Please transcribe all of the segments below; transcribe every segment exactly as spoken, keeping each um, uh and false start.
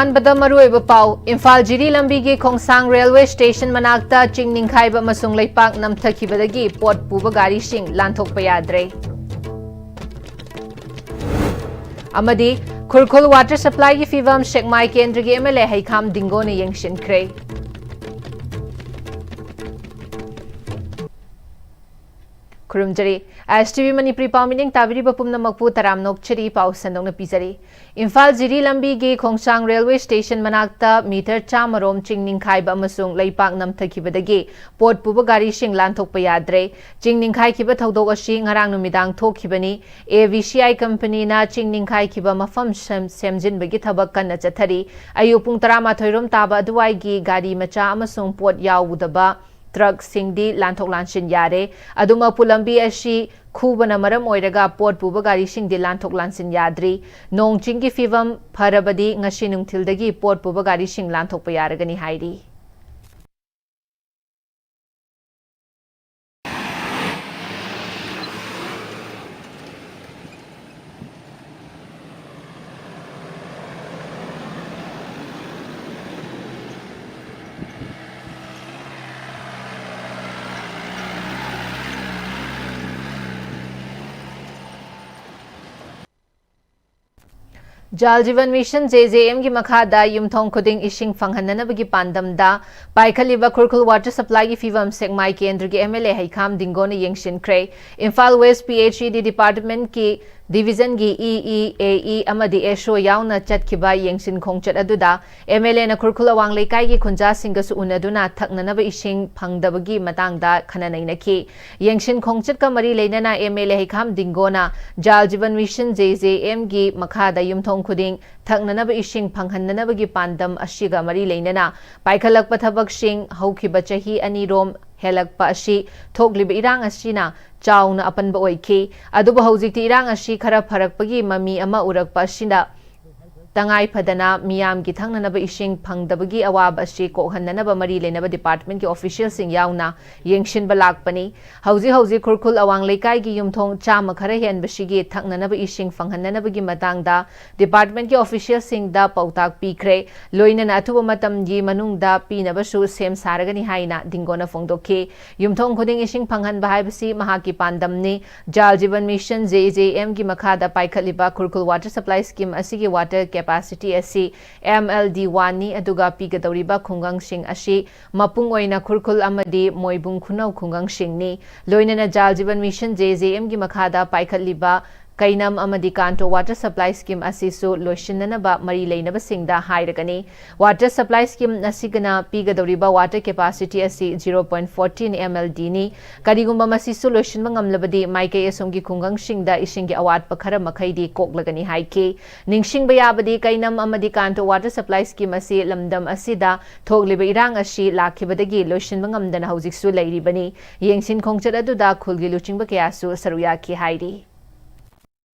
ꯑꯍꯥꯟꯕꯗ ꯃꯔꯨꯑꯣꯏꯕ ꯄꯥꯎ, ꯏꯝꯐꯥꯜ ꯖꯤꯔꯤ ꯂꯝꯕꯤꯒꯤ ꯈꯣꯡꯁꯥꯡ ꯔꯦꯜꯋꯦ ꯁ꯭ꯇꯦꯁꯟ ꯃꯅꯥꯛꯇ ꯆꯤꯡ ꯅꯤꯡꯈꯥꯏꯕ ꯑꯃꯁꯨꯡ ꯂꯩꯄꯥꯛ ꯅꯝꯊꯈꯤꯕꯗꯒꯤ ꯄꯣꯠ ꯄꯨꯕ ꯒꯥꯔꯤꯁꯤꯡ ꯂꯥꯟꯊꯣꯛꯄ ꯌꯥꯗ꯭ꯔꯦ꯫ ꯑꯃꯗꯤ ꯈꯨꯔꯈꯨꯜ ꯋꯥꯇꯔ ꯁꯄ꯭ꯂꯥꯏꯒꯤ ꯐꯤꯚꯝ ꯁꯦꯛꯃꯥꯏ ꯀꯦꯟꯗ꯭ꯔꯒꯤ ꯑꯦꯝ ꯑꯦꯜ ꯑꯦ ꯍꯩꯈꯥꯝ ꯗꯤꯡꯒꯣꯅ ꯌꯦꯡꯁꯤꯟꯈ꯭ꯔꯦ꯫ ꯈꯨꯔꯨꯝꯖꯔꯤ꯫ ꯑꯦꯁ ꯇꯤ ꯚꯤ ꯃꯅꯤꯄꯨꯔꯤ ꯄꯥꯎ ꯃꯤꯠꯌꯦꯡ ꯇꯥꯕꯤꯔꯤꯕ ꯄꯨꯝꯅꯃꯛꯄꯨ ꯇꯔꯥꯝꯅ ꯑꯣꯛꯆꯔꯤ꯫ ꯄꯥꯎ ꯁꯟꯗꯣꯛꯅ ꯄꯤꯖꯔꯤ꯫ ꯏꯝꯐꯥꯜ ꯖꯤꯔꯤ ꯂꯝꯕꯤꯒꯤ ꯈꯣꯡꯁꯥꯡ ꯔꯦꯜꯋꯦ ꯁ꯭ꯇꯦꯁꯟ ꯃꯅꯥꯛꯇ ꯃꯤꯇꯔ ꯆꯥꯝꯃ ꯔꯣꯝ ꯆꯤꯡ ꯅꯤꯡꯈꯥꯏꯕ ꯑꯃꯁꯨꯡ ꯂꯩꯄꯥꯛ ꯅꯝꯊꯈꯤꯕꯗꯒꯤ ꯄꯣꯠ ꯄꯨꯕ ꯒꯥꯔꯤꯁꯤꯡ ꯂꯥꯟꯊꯣꯛꯄ ꯌꯥꯗ꯭ꯔꯦ꯫ ꯆꯤꯡ ꯅꯤꯡꯈꯥꯏꯈꯤꯕ ꯊꯧꯗꯣꯛ ꯑꯁꯤ ꯉꯔꯥꯡ ꯅꯨꯃꯤꯗꯥꯡ ꯊꯣꯛꯈꯤꯕꯅꯤ꯫ ꯑꯦ ꯚꯤ ꯁꯤ ꯑꯥꯏ ꯀꯝꯄꯅꯤꯅ ꯆꯤꯡ ꯅꯤꯡꯈꯥꯏꯈꯤꯕ ꯃꯐꯝ ꯁꯦꯝ-, ꯁꯦꯝꯖꯤꯟꯕꯒꯤ ꯊꯕꯛ ꯀꯟꯅ ꯆꯠꯊꯔꯤ꯫ ꯑꯌꯨꯛ ꯄꯨꯡ ꯇꯔꯥꯃꯥꯊꯣꯏ ꯔꯣꯝ ꯇꯥꯕ ꯑꯗꯨꯋꯥꯏꯒꯤ ꯒꯥꯔꯤ ꯃꯆꯥ ꯑꯃꯁꯨꯡ ꯄꯣꯠ ꯌꯥꯎꯗꯕ ꯇ꯭ꯔꯛꯁꯤꯡꯗꯤ ꯂꯥꯟꯊꯣꯛ ꯂꯥꯟꯁꯤꯟ ꯌꯥꯔꯦ꯫ ꯑꯗꯨꯃꯛꯄꯨ ꯂꯝꯕꯤ ꯑꯁꯤ ꯈꯨꯕꯅ ꯃꯔꯝ ꯑꯣꯏꯔꯒ ꯄꯣꯠ ꯄꯨꯕ ꯒꯥꯔꯤꯁꯤꯡꯗꯤ ꯂꯥꯟꯊꯣꯛ ꯂꯥꯟꯁꯤꯟ ꯌꯥꯗ꯭ꯔꯤ꯫ ꯅꯣꯡ ꯆꯤꯡꯒꯤ ꯐꯤꯕꯝ ꯐꯔꯕꯗꯤ ꯉꯁꯤ ꯅꯨꯡꯊꯤꯜꯗꯒꯤ ꯄꯣꯠ ꯄꯨꯕ ꯒꯥꯔꯤꯁꯤꯡ ꯂꯥꯟꯊꯣꯛꯄ ꯌꯥꯔꯒꯅꯤ ꯍꯥꯏꯔꯤ꯫ ꯖꯥꯜ ꯖꯤꯕꯟ ꯃꯤꯁꯟ, ꯖꯦ ꯖꯦ ꯑꯦꯝꯒꯤ ꯃꯈꯥꯗ ꯌꯨꯝꯊꯣꯡ ꯈꯨꯗꯤꯡ ꯏꯁꯤꯡ ꯐꯪꯍꯟꯅꯅꯕꯒꯤ ꯄꯥꯟꯗꯝꯗ ꯄꯥꯏꯈꯠꯂꯤꯕ ꯈꯨꯔꯈꯨꯜ ꯋꯥꯇꯔ ꯁꯄ꯭ꯂꯥꯏꯒꯤ ꯐꯤꯕꯝ ꯁꯦꯛꯃꯥꯏ ꯀꯦꯟꯗ꯭ꯔꯒꯤ ꯑꯦꯝ ꯑꯦꯜ ꯑꯦ ꯍꯩꯈꯥꯝ ꯗꯤꯡꯒꯣꯅ ꯌꯦꯡꯁꯤꯟꯈ꯭ꯔꯦ꯫ Imphal west P H E D ꯗꯤꯄꯥꯔꯠꯃꯦꯟꯠꯀꯤ ꯗꯤꯕꯤꯖꯟꯒꯤ ꯏ ꯏ, ꯑꯦ ꯏ ꯑꯃꯗꯤ ꯑꯦꯁ ꯑꯣ ꯌꯥꯎꯅ ꯆꯠꯈꯤꯕ ꯌꯦꯡꯁꯤꯟ ꯈꯣꯡꯆꯠ ꯑꯗꯨꯗ ꯑꯦꯝ ꯑꯦꯜ ꯑꯦꯅ ꯈꯨꯔꯈꯨꯜ ꯑꯋꯥꯡ ꯂꯩꯀꯥꯏꯒꯤ ꯈꯨꯟꯖꯥꯁꯤꯡꯒꯁꯨ ꯎꯅꯗꯨꯅ ꯊꯛꯅꯅꯕ ꯏꯁꯤꯡ ꯐꯪꯗꯕꯒꯤ ꯃꯇꯥꯡꯗ ꯈꯟꯅ ꯅꯩꯅꯈꯤ꯫ ꯌꯦꯡꯁꯤꯟ ꯈꯣꯡꯆꯠꯀ ꯃꯔꯤ ꯂꯩꯅꯅ ꯑꯦꯝ ꯑꯦꯜ ꯑꯦ ꯍꯩꯈꯥꯝ ꯗꯤꯡꯒꯣꯅ Jal Jeevan mission, J J ꯑꯦꯝꯒꯤ ꯃꯈꯥꯗ ꯌꯨꯝꯊꯣꯡ ꯈꯨꯗꯤꯡ ꯊꯛꯅꯅꯕ ꯏꯁꯤꯡ ꯐꯪꯍꯟꯅꯅꯕꯒꯤ ꯄꯥꯟꯗꯝ ꯑꯁꯤꯒ ꯃꯔꯤ ꯂꯩꯅꯅ ꯄꯥꯏꯈꯠꯂꯛꯄ ꯊꯕꯛꯁꯤꯡ ꯍꯧꯈꯤꯕ ꯆꯍꯤ ꯑꯅꯤꯔꯣꯝ ꯍꯦꯜꯂꯛꯄ ꯑꯁꯤ ꯊꯣꯛꯂꯤꯕ ꯏꯔꯥꯡ ꯑꯁꯤꯅ ꯆꯥꯎꯅ ꯑꯄꯟꯕ ꯑꯣꯏꯈꯤ꯫ ꯑꯗꯨꯕꯨ ꯍꯧꯖꯤꯛꯇꯤ ꯏꯔꯥꯡ ꯑꯁꯤ ꯈꯔ ꯐꯔꯛꯄꯒꯤ ꯃꯃꯤ ꯑꯃ ꯎꯔꯛꯄ ꯑꯁꯤꯅ ꯇꯉꯥꯏ ꯐꯗꯅ ꯃꯤꯌꯥꯝꯒꯤ ꯊꯛꯅꯅꯕ ꯏꯁꯤꯡ ꯐꯪꯗꯕꯒꯤ ꯑꯋꯥꯕ ꯑꯁꯤ ꯀꯣꯛꯍꯟꯅꯅꯕ ꯃꯔꯤ ꯂꯩꯅꯕ department ꯀꯤ official ꯁꯤꯡ ꯌꯥꯎꯅ ꯌꯦꯡꯁꯤꯟꯕ ꯂꯥꯛꯄꯅꯤ꯫ ꯍꯧꯖꯤꯛ ꯍꯧꯖꯤꯛ ꯈꯨꯔꯈꯨꯜ ꯑꯋꯥꯡ ꯂꯩꯀꯥꯏꯒꯤ ꯌꯨꯝꯊꯣꯡ ꯆꯥꯝꯃ ꯈꯔ ꯍꯦꯟꯕꯁꯤꯒꯤ ꯊꯛꯅꯅꯕ ꯏꯁꯤꯡ ꯐꯪꯍꯟꯅꯅꯕꯒꯤ ꯃꯇꯥꯡꯗ department ꯀꯤ official ꯁꯤꯡꯗ ꯄꯥꯎꯇꯥꯛ ꯄꯤꯈ꯭ꯔꯦ꯫ ꯂꯣꯏꯅꯅ ꯑꯊꯨꯕ ꯃꯇꯝꯒꯤ ꯃꯅꯨꯡꯗ ꯄꯤꯅꯕꯁꯨ ꯁꯦꯝ ꯁꯥꯔꯒꯅꯤ ꯍꯥꯏꯅ ꯗꯤꯡꯒꯣꯅ ꯐꯣꯡꯗꯣꯛꯈꯤ꯫ ꯌꯨꯝꯊꯣꯡ ꯈꯨꯗꯤꯡ ꯏꯁꯤꯡ ꯐꯪꯍꯟꯕ ꯍꯥꯏꯕꯁꯤ ꯃꯍꯥꯛꯀꯤ ꯄꯥꯟꯗꯝꯅꯤ꯫ Jal Jeevan Mission, J J M ꯒꯤ ꯃꯈꯥꯗ ꯄꯥꯏꯈꯠꯂꯤꯕ ꯈꯨꯔꯈꯨꯜ water supply scheme ꯑꯁꯤꯒꯤ water capacity ꯑꯁꯤ M L D one ꯅꯤ, ꯑꯗꯨꯒ ꯄꯤꯒꯗꯧꯔꯤꯕ ꯈꯨꯡꯒꯪꯁꯤꯡ ꯑꯁꯤ ꯃꯄꯨꯡ ꯑꯣꯏꯅ ꯈꯨꯔꯈꯨꯜ ꯑꯃꯗꯤ ꯃꯣꯏꯕꯨꯡ ꯈꯨꯅꯧ ꯈꯨꯡꯒꯪꯁꯤꯡꯅꯤ꯫ ꯂꯣꯏꯅꯅ Jal Jeevan Mission, J J M ꯒꯤ ꯃꯈꯥꯗ ꯄꯥꯏꯈꯠꯂꯤꯕ ꯀꯩꯅꯝ ꯑꯃꯗꯤ ꯀꯥꯟꯇꯣ water supply scheme ꯑꯁꯤꯁꯨ ꯂꯣꯏꯁꯤꯟꯅꯅꯕ ꯃꯔꯤ ꯂꯩꯅꯕꯁꯤꯡꯗ ꯍꯥꯏꯔꯒꯅꯤ꯫ Water supply scheme ꯑꯁꯤꯒꯅ ꯄꯤꯒꯗꯧꯔꯤꯕ water capacity ꯑꯁꯤ zero point fourteen M L D ꯅꯤ꯫ ꯀꯔꯤꯒꯨꯝꯕ ꯃꯁꯤꯁꯨ ꯂꯣꯏꯁꯤꯟꯕ ꯉꯝꯂꯕꯗꯤ ꯃꯥꯏꯀꯩ ꯑꯁꯣꯝꯒꯤ ꯈꯨꯡꯒꯪꯁꯤꯡꯗ ꯏꯁꯤꯡꯒꯤ ꯑꯋꯥꯠꯄ ꯈꯔ ꯃꯈꯩꯗꯤ ꯀꯣꯛꯂꯒꯅꯤ ꯍꯥꯏꯈꯤ꯫ ꯅꯤꯡꯁꯤꯡꯕ ꯌꯥꯕꯗꯤ, ꯀꯩꯅꯝ ꯑꯃꯗꯤ ꯀꯥꯟꯇꯣ water supply scheme ꯑꯁꯤ ꯂꯝꯗꯝ ꯑꯁꯤꯗ ꯊꯣꯛꯂꯤꯕ ꯏꯔꯥꯡ ꯑꯁꯤ ꯂꯥꯛꯈꯤꯕꯗꯒꯤ ꯂꯣꯏꯁꯤꯟꯕ ꯉꯝꯗꯅ ꯍꯧꯖꯤꯛꯁꯨ ꯂꯩꯔꯤꯕꯅꯤ꯫ ꯌꯦꯡꯁꯤꯟ ꯈꯣꯡꯆꯠ ꯑꯗꯨꯗ ꯈꯨꯜꯒꯤ ꯂꯨꯆꯤꯡꯕ ꯀꯌꯥꯁꯨ ꯁꯔꯨꯛ ꯌꯥꯈꯤ ꯍꯥꯏꯔꯤ꯫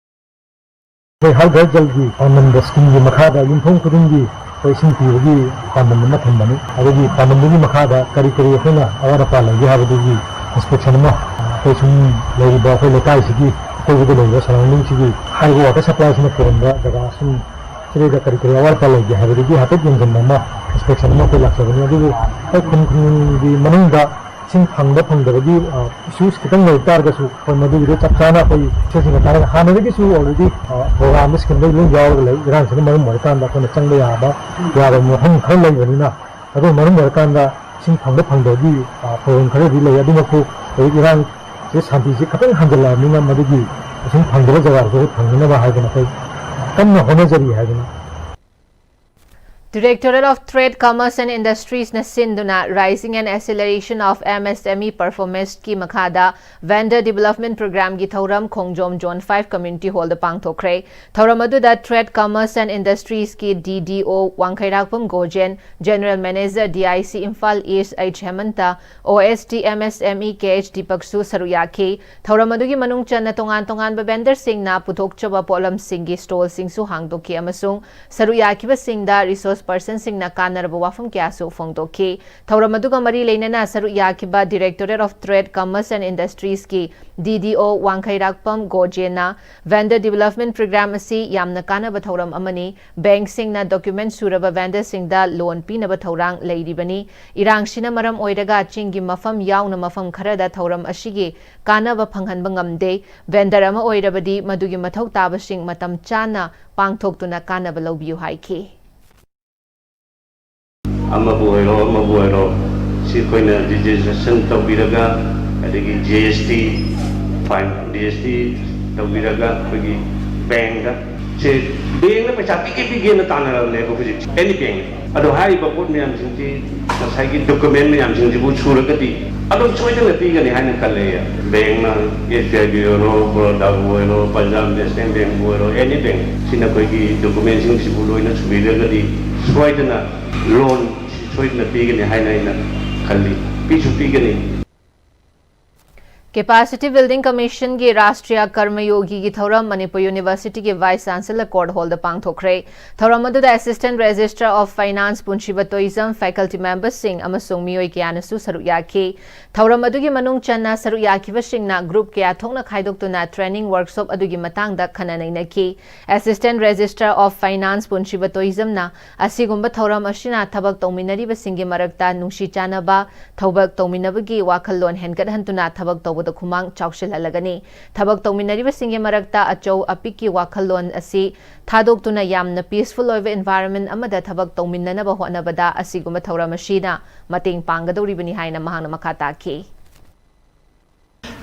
ꯑꯩꯈꯣꯏ ꯍꯔ ꯘꯔ ꯖꯜꯒꯤ ꯄꯥꯟꯗꯝꯗ scheme ꯒꯤ ꯃꯈꯥꯗ ꯌꯨꯝꯊꯣꯡ ꯈꯨꯗꯤꯡꯒꯤ ꯑꯩꯈꯣꯏ ꯏꯁꯤꯡ ꯄꯤꯕꯒꯤ ꯄꯥꯟꯗꯝ ꯑꯃ ꯊꯝꯕꯅꯤ꯫ ꯑꯗꯨꯒꯤ ꯄꯥꯟꯗꯝꯗꯨꯒꯤ ꯃꯈꯥꯗ ꯀꯔꯤ ꯀꯔꯤ ꯑꯩꯈꯣꯏꯅ ꯑꯋꯥꯠ ꯑꯄꯥ ꯂꯩꯒꯦ ꯍꯥꯏꯕꯗꯨꯒꯤ inspection ꯑꯃ, ꯑꯩꯈꯣꯏ ꯁꯨꯝ ꯂꯩꯔꯤꯕ ꯑꯩꯈꯣꯏ ꯂꯩꯀꯥꯏꯁꯤꯒꯤ ꯑꯀꯣꯏꯕꯗ ꯂꯩꯔꯤꯕ surrounding ꯁꯤꯒꯤ ꯍꯥꯏꯔꯤꯕ water supply ꯁꯤꯅ ꯄꯨꯔꯝꯕ ꯖꯒꯥ ꯁꯨꯝ ꯁꯤꯗꯩꯗ ꯀꯔꯤ ꯀꯔꯤ ꯑꯋꯥꯠ ꯑꯄꯥ ꯂꯩꯒꯦ ꯍꯥꯏꯕꯗꯨꯒꯤ ꯍꯥꯏꯐꯦꯠ ꯌꯦꯡꯁꯤꯟꯕ ꯑꯃ, inspection ꯑꯃ ꯑꯩꯈꯣꯏ ꯂꯥꯛꯆꯕꯅꯤ꯫ ꯑꯗꯨꯕꯨ ꯑꯩꯈꯣꯏ ꯈꯨꯟ ꯈꯨꯟꯒꯤ ꯃꯅꯨꯡꯗ ꯏꯁꯤꯡ ꯐꯪꯕ ꯐꯪꯗꯕꯒꯤ, ꯑ, issues ꯈꯤꯇꯪ ꯂꯩ ꯇꯥꯔꯒꯁꯨ ꯑꯩꯈꯣꯏ ꯃꯗꯨꯒꯤꯗꯣ ꯆꯞ ꯆꯥꯅ ꯑꯩꯈꯣꯏ official ꯁꯤꯡꯅ ꯇꯥꯔꯒ ꯍꯥꯟꯅꯗꯒꯤꯁꯨ already, ꯑ, program ꯗ scheme ꯗ ꯂꯣꯏ ꯌꯥꯎꯔꯒ ꯂꯩ꯫ ꯏꯔꯥꯡꯁꯤꯅ ꯃꯔꯝ ꯑꯣꯏꯔꯀꯥꯟꯗ ꯑꯩꯈꯣꯏꯅ ꯆꯪꯕ ꯌꯥꯕ, ꯌꯥꯕ ꯃꯐꯝ ꯈꯔ ꯂꯩꯕꯅꯤꯅ, ꯑꯗꯨꯅ ꯃꯔꯝ ꯑꯣꯏꯔꯀꯥꯟꯗ ꯏꯁꯤꯡ ꯐꯪꯕ ꯐꯪꯗꯕꯒꯤ, ꯑ, problem ꯈꯔꯗꯤ ꯂꯩ꯫ ꯑꯗꯨꯃꯛꯄꯨ ꯍꯧꯖꯤꯛ ꯏꯔꯥꯡꯁꯦ, ꯁꯥꯟꯇꯤꯁꯦ ꯈꯤꯇꯪ ꯍꯟꯖꯤꯜꯂꯛꯑꯕꯅꯤꯅ ꯃꯗꯨꯒꯤ ꯏꯁꯤꯡ ꯐꯪꯗꯕ ꯖꯒꯥꯗꯨꯁꯨ ꯐꯪꯅꯅꯕ ꯍꯥꯏꯗꯅ ꯑꯩꯈꯣꯏ ꯀꯟꯅ ꯍꯣꯠꯅꯖꯔꯤ ꯍꯥꯏꯗꯅ꯫ Directorate of Trade, Commerce and Industries ꯅ ꯁꯤꯟꯗꯨꯅ Raising and Acceleration of M S M E Performance ꯀꯤ ꯃꯈꯥꯗ Vendor Development Program ꯒꯤ ꯊꯧꯔꯝ ꯈꯣꯡꯖꯣꯝ Zone five Community Hall ꯗ ꯄꯥꯡꯊꯣꯛꯈ꯭ꯔꯦ꯫ ꯊꯧꯔꯝ ꯑꯗꯨꯗ Trade, Commerce and Industries ꯀꯤ D D O ꯋꯥꯡꯈꯩꯔꯥꯛꯄꯝ Gojen, General Manager D I C Imphal East H ꯍꯦꯃꯟꯇ, O S T M S M E K H ꯗꯤꯄꯛꯁꯨ ꯁꯔꯨꯛ ꯌꯥꯈꯤ꯫ ꯊꯧꯔꯝ ꯑꯗꯨꯒꯤ ꯃꯅꯨꯡ ꯆꯟꯅ ꯇꯣꯉꯥꯟ ꯇꯣꯉꯥꯟꯕ vendor ꯁꯤꯡꯅ ꯄꯨꯊꯣꯛꯆꯕ ꯄꯣꯠꯂꯝꯁꯤꯡꯒꯤ stall ꯁꯤꯡꯁꯨ ꯍꯥꯡꯗꯣꯛꯈꯤ ꯑꯃꯁꯨꯡ ꯁꯔꯨꯛ ꯌꯥꯈꯤꯕꯁꯤꯡꯗ resource person ꯁꯤꯡꯅ ꯀꯥꯟꯅꯔꯕ ꯋꯥꯐꯝ ꯀꯌꯥꯁꯨ ꯐꯣꯡꯗꯣꯛꯈꯤ꯫ ꯊꯧꯔꯝ ꯑꯗꯨꯒ ꯃꯔꯤ ꯂꯩꯅꯅ ꯁꯔꯨꯛ ꯌꯥꯈꯤꯕ Directorate of Trade, Commerce and Industries ꯀꯤ D D O ꯋꯥꯡꯈꯩꯔꯥꯛꯄꯝ ꯒꯣꯖꯦꯅ Vendor Development Program ꯑꯁꯤ ꯌꯥꯝꯅ ꯀꯥꯟꯅꯕ ꯊꯧꯔꯝ ꯑꯃꯅꯤ꯫ Bank ꯁꯤꯡꯅ document ꯁꯨꯔꯕ vendor ꯁꯤꯡꯗ loan ꯄꯤꯅꯕ ꯊꯧꯔꯥꯡ ꯂꯩꯔꯤꯕꯅꯤ꯫ ꯏꯔꯥꯡꯁꯤꯅ ꯃꯔꯝ ꯑꯣꯏꯔꯒ ꯆꯤꯡꯒꯤ ꯃꯐꯝ ꯌꯥꯎꯅ ꯃꯐꯝ ꯈꯔꯗ ꯊꯧꯔꯝ ꯑꯁꯤꯒꯤ ꯀꯥꯟꯅꯕ ꯐꯪꯍꯟꯕ ꯉꯝꯗꯦ꯫ Vendor ꯑꯃ ꯑꯣꯏꯔꯕꯗꯤ ꯃꯗꯨꯒꯤ ꯃꯊꯧ ꯇꯥꯕꯁꯤꯡ ꯃꯇꯝ ꯆꯥꯅ ꯄꯥꯡꯊꯣꯛꯇꯨꯅ ꯀꯥꯟꯅꯕ ꯂꯧꯕꯤꯌꯨ ꯍꯥꯏꯈꯤ꯫ ꯑꯃꯕꯨ ꯑꯣꯏꯔꯣ, ꯑꯃꯕꯨ ꯑꯣꯏꯔꯣ, ꯁꯤ ꯑꯩꯈꯣꯏꯅ registration ꯇꯧꯕꯤꯔꯒ, ꯑꯗꯒꯤ G S T, fine, G S T ꯇꯧꯕꯤꯔꯒ ꯑꯩꯈꯣꯏꯒꯤ bankꯗ, ꯁꯦ bankꯅ ꯄꯩꯁꯥ ꯄꯤꯒꯦ ꯄꯤꯒꯦꯅ ꯇꯥꯟꯅꯔꯕꯅꯦꯕ ꯍꯧꯖꯤꯛ, any bank꯫ ꯑꯗꯣ ꯍꯥꯏꯔꯤꯕ ꯄꯣꯠ ꯃꯌꯥꯝꯁꯤꯡꯁꯤ, ꯉꯁꯥꯏꯒꯤ document ꯃꯌꯥꯝꯁꯤꯡꯁꯤꯕꯨ ꯁꯨꯔꯒꯗꯤ, ꯑꯗꯨꯝ ꯁꯣꯏꯗꯅ ꯄꯤꯒꯅꯤ ꯍꯥꯏꯅ ꯈꯜꯂꯦ꯫ Bankꯅ, S B I ꯕꯤ ꯑꯣꯏꯔꯣ, ꯕꯔꯣꯗꯥꯕꯨ ꯑꯣꯏꯔꯣ, ꯄꯟꯖꯥꯕ ꯅꯦꯁꯅꯦꯜ ꯕꯦꯡꯕꯨ ꯑꯣꯏꯔꯣ, any bank, ꯁꯤꯅ ꯑꯩꯈꯣꯏꯒꯤ documentꯁꯤꯡꯁꯤꯕꯨ ꯂꯣꯏꯅ ꯁꯨꯕꯤꯔꯒꯗꯤ ꯁꯣꯏꯗꯅ loan ꯁꯣꯏꯗꯅ ꯄꯤꯒꯅꯤ ꯍꯥꯏꯅ ꯑꯩꯅ ꯈꯜꯂꯤ꯫ ꯄꯤꯁꯨ ꯄꯤꯒꯅꯤ꯫ Capacity Building Commissionꯒꯤ ꯔꯥꯁꯇ꯭ꯔꯤꯌꯥ ꯀꯔꯃꯌꯣꯒꯤꯒꯤ ꯊꯧꯔꯝ ꯃꯅꯤꯄꯨꯔ ꯌꯨꯅꯤꯚꯔꯁꯤꯇꯤꯒꯤ Vice Chancellor Court Hallꯗ ꯄꯥꯡꯊꯣꯛꯈ꯭ꯔꯦ꯫ ꯊꯧꯔꯝ ꯑꯗꯨꯗ Assistant Registrar of Finance, ꯄꯨꯟꯁꯤꯕ Toijam, faculty memberꯁꯤꯡ ꯑꯃꯁꯨꯡ ꯃꯤꯑꯣꯏ ꯀꯌꯥꯅꯁꯨ ꯁꯔꯨꯛ ꯌꯥꯈꯤ꯫ ꯊꯧꯔꯝ ꯑꯗꯨꯒꯤ ꯃꯅꯨꯡ ꯆꯟꯅ ꯁꯔꯨꯛ ꯌꯥꯈꯤꯕꯁꯤꯡꯅ group ꯀꯌꯥ ꯊꯣꯛꯅ ꯈꯥꯏꯗꯣꯛꯇꯨꯅ training workshop ꯑꯗꯨꯒꯤ ꯃꯇꯥꯡꯗ ꯈꯟꯅ ꯅꯩꯅꯈꯤ꯫ Assistant Registrar of Finance, ꯄꯨꯟꯁꯤꯕ ꯇꯣꯏꯖꯝꯅ ꯑꯁꯤꯒꯨꯝꯕ ꯊꯧꯔꯝ ꯑꯁꯤꯅ ꯊꯕꯛ ꯇꯧꯃꯤꯟꯅꯔꯤꯕꯁꯤꯡꯒꯤ ꯃꯔꯛꯇ ꯅꯨꯡꯁꯤ ꯆꯥꯟꯅꯕ, ꯊꯕꯛ ꯇꯧꯃꯤꯟꯅꯕꯒꯤ ꯋꯥꯈꯜꯂꯣꯟ ꯍꯦꯟꯒꯠꯍꯟꯗꯨꯅ ꯊꯕꯛ ꯇꯧꯕꯗ ꯈꯨꯃꯥꯡ ꯆꯥꯎꯁꯤꯜꯍꯜꯂꯒꯅꯤ꯫ ꯊꯕꯛ ꯇꯧꯃꯤꯟꯅꯔꯤꯕꯁꯤꯡꯒꯤ ꯃꯔꯛꯇ ꯑꯆꯧ ꯑꯄꯤꯛꯀꯤ ꯋꯥꯈꯜꯂꯣꯟ ꯑꯁꯤ ꯊꯥꯗꯣꯛꯇꯨꯅ ꯌꯥꯝꯅ peaceful ꯑꯣꯏꯕ environment ꯑꯃꯗ ꯊꯕꯛ ꯇꯧꯃꯤꯟꯅꯅꯕ ꯍꯣꯠꯅꯕꯗ ꯑꯁꯤꯒꯨꯝꯕ ꯊꯧꯔꯝ ꯑꯁꯤꯅ ꯃꯇꯦꯡ ꯄꯥꯡꯒꯗꯧꯔꯤꯕꯅꯤ ꯍꯥꯏꯅ ꯃꯍꯥꯛꯅ ꯃꯈꯥ ꯇꯥꯈꯤ꯫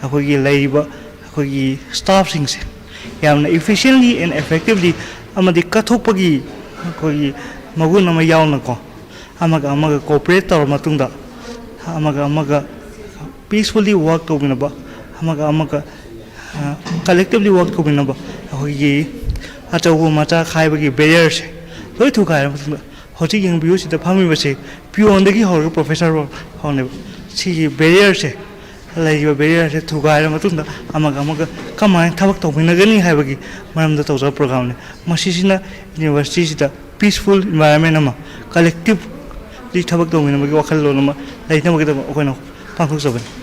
ꯑꯩꯈꯣꯏꯒꯤ ꯂꯩꯔꯤꯕ ꯑꯩꯈꯣꯏꯒꯤ staffꯁꯤꯡꯁꯦ ꯌꯥꯝꯅ efficiently and effectively ꯑꯃꯗꯤ ꯀꯠꯊꯣꯛꯄꯒꯤ ꯑꯩꯈꯣꯏꯒꯤ ꯃꯒꯨꯟ ꯑꯃ ꯌꯥꯎꯅꯀꯣ, ꯑꯃꯒ ꯑꯃꯒ cooperate ꯇꯧꯔ ꯃꯇꯨꯡꯗ, ꯑꯃꯒ ꯑꯃꯒ peacefully work ꯇꯧꯃꯤꯟꯅꯕ, ꯑꯃꯒ ꯑꯃꯒ collectively work ꯇꯧꯃꯤꯟꯅꯕ, ꯑꯩꯈꯣꯏꯒꯤ ꯑꯆꯧꯕ ꯃꯆꯥ ꯈꯥꯏꯕꯒꯤ barrierꯁꯦ ꯂꯣꯏ ꯊꯨꯒꯥꯏꯔ ꯃꯇꯨꯡꯗ, ꯍꯧꯖꯤꯛ ꯌꯦꯡꯕꯤꯌꯨ, ꯁꯤꯗ ꯐꯝꯃꯤꯕꯁꯦ peonꯗꯒꯤ ꯍꯧꯔꯒ professor ꯐꯥꯎꯅꯦꯕ꯫ ꯁꯤꯒꯤ barrierꯁꯦ, ꯂꯩꯔꯤꯕ barrierꯁꯦ ꯊꯨꯒꯥꯏꯔ ꯃꯇꯨꯡꯗ ꯑꯃꯒ ꯑꯃꯒ ꯀꯃꯥꯏꯅ ꯊꯕꯛ ꯇꯧꯃꯤꯟꯅꯒꯅꯤ ꯍꯥꯏꯕꯒꯤ ꯃꯔꯝꯗ ꯇꯧꯖꯕ programꯅꯤ꯫ ꯃꯁꯤꯁꯤꯅ universityꯁꯤꯗ peaceful environment ꯑꯃ, collectively ꯊꯕꯛ ꯇꯧꯃꯤꯟꯅꯕꯒꯤ ꯋꯥꯈꯜꯂꯣꯟ ꯑꯃ ꯂꯩꯅꯕꯒꯤꯗꯃꯛ ꯑꯩꯈꯣꯏꯅ ꯄꯥꯡꯊꯣꯛꯆꯕꯅꯤ꯫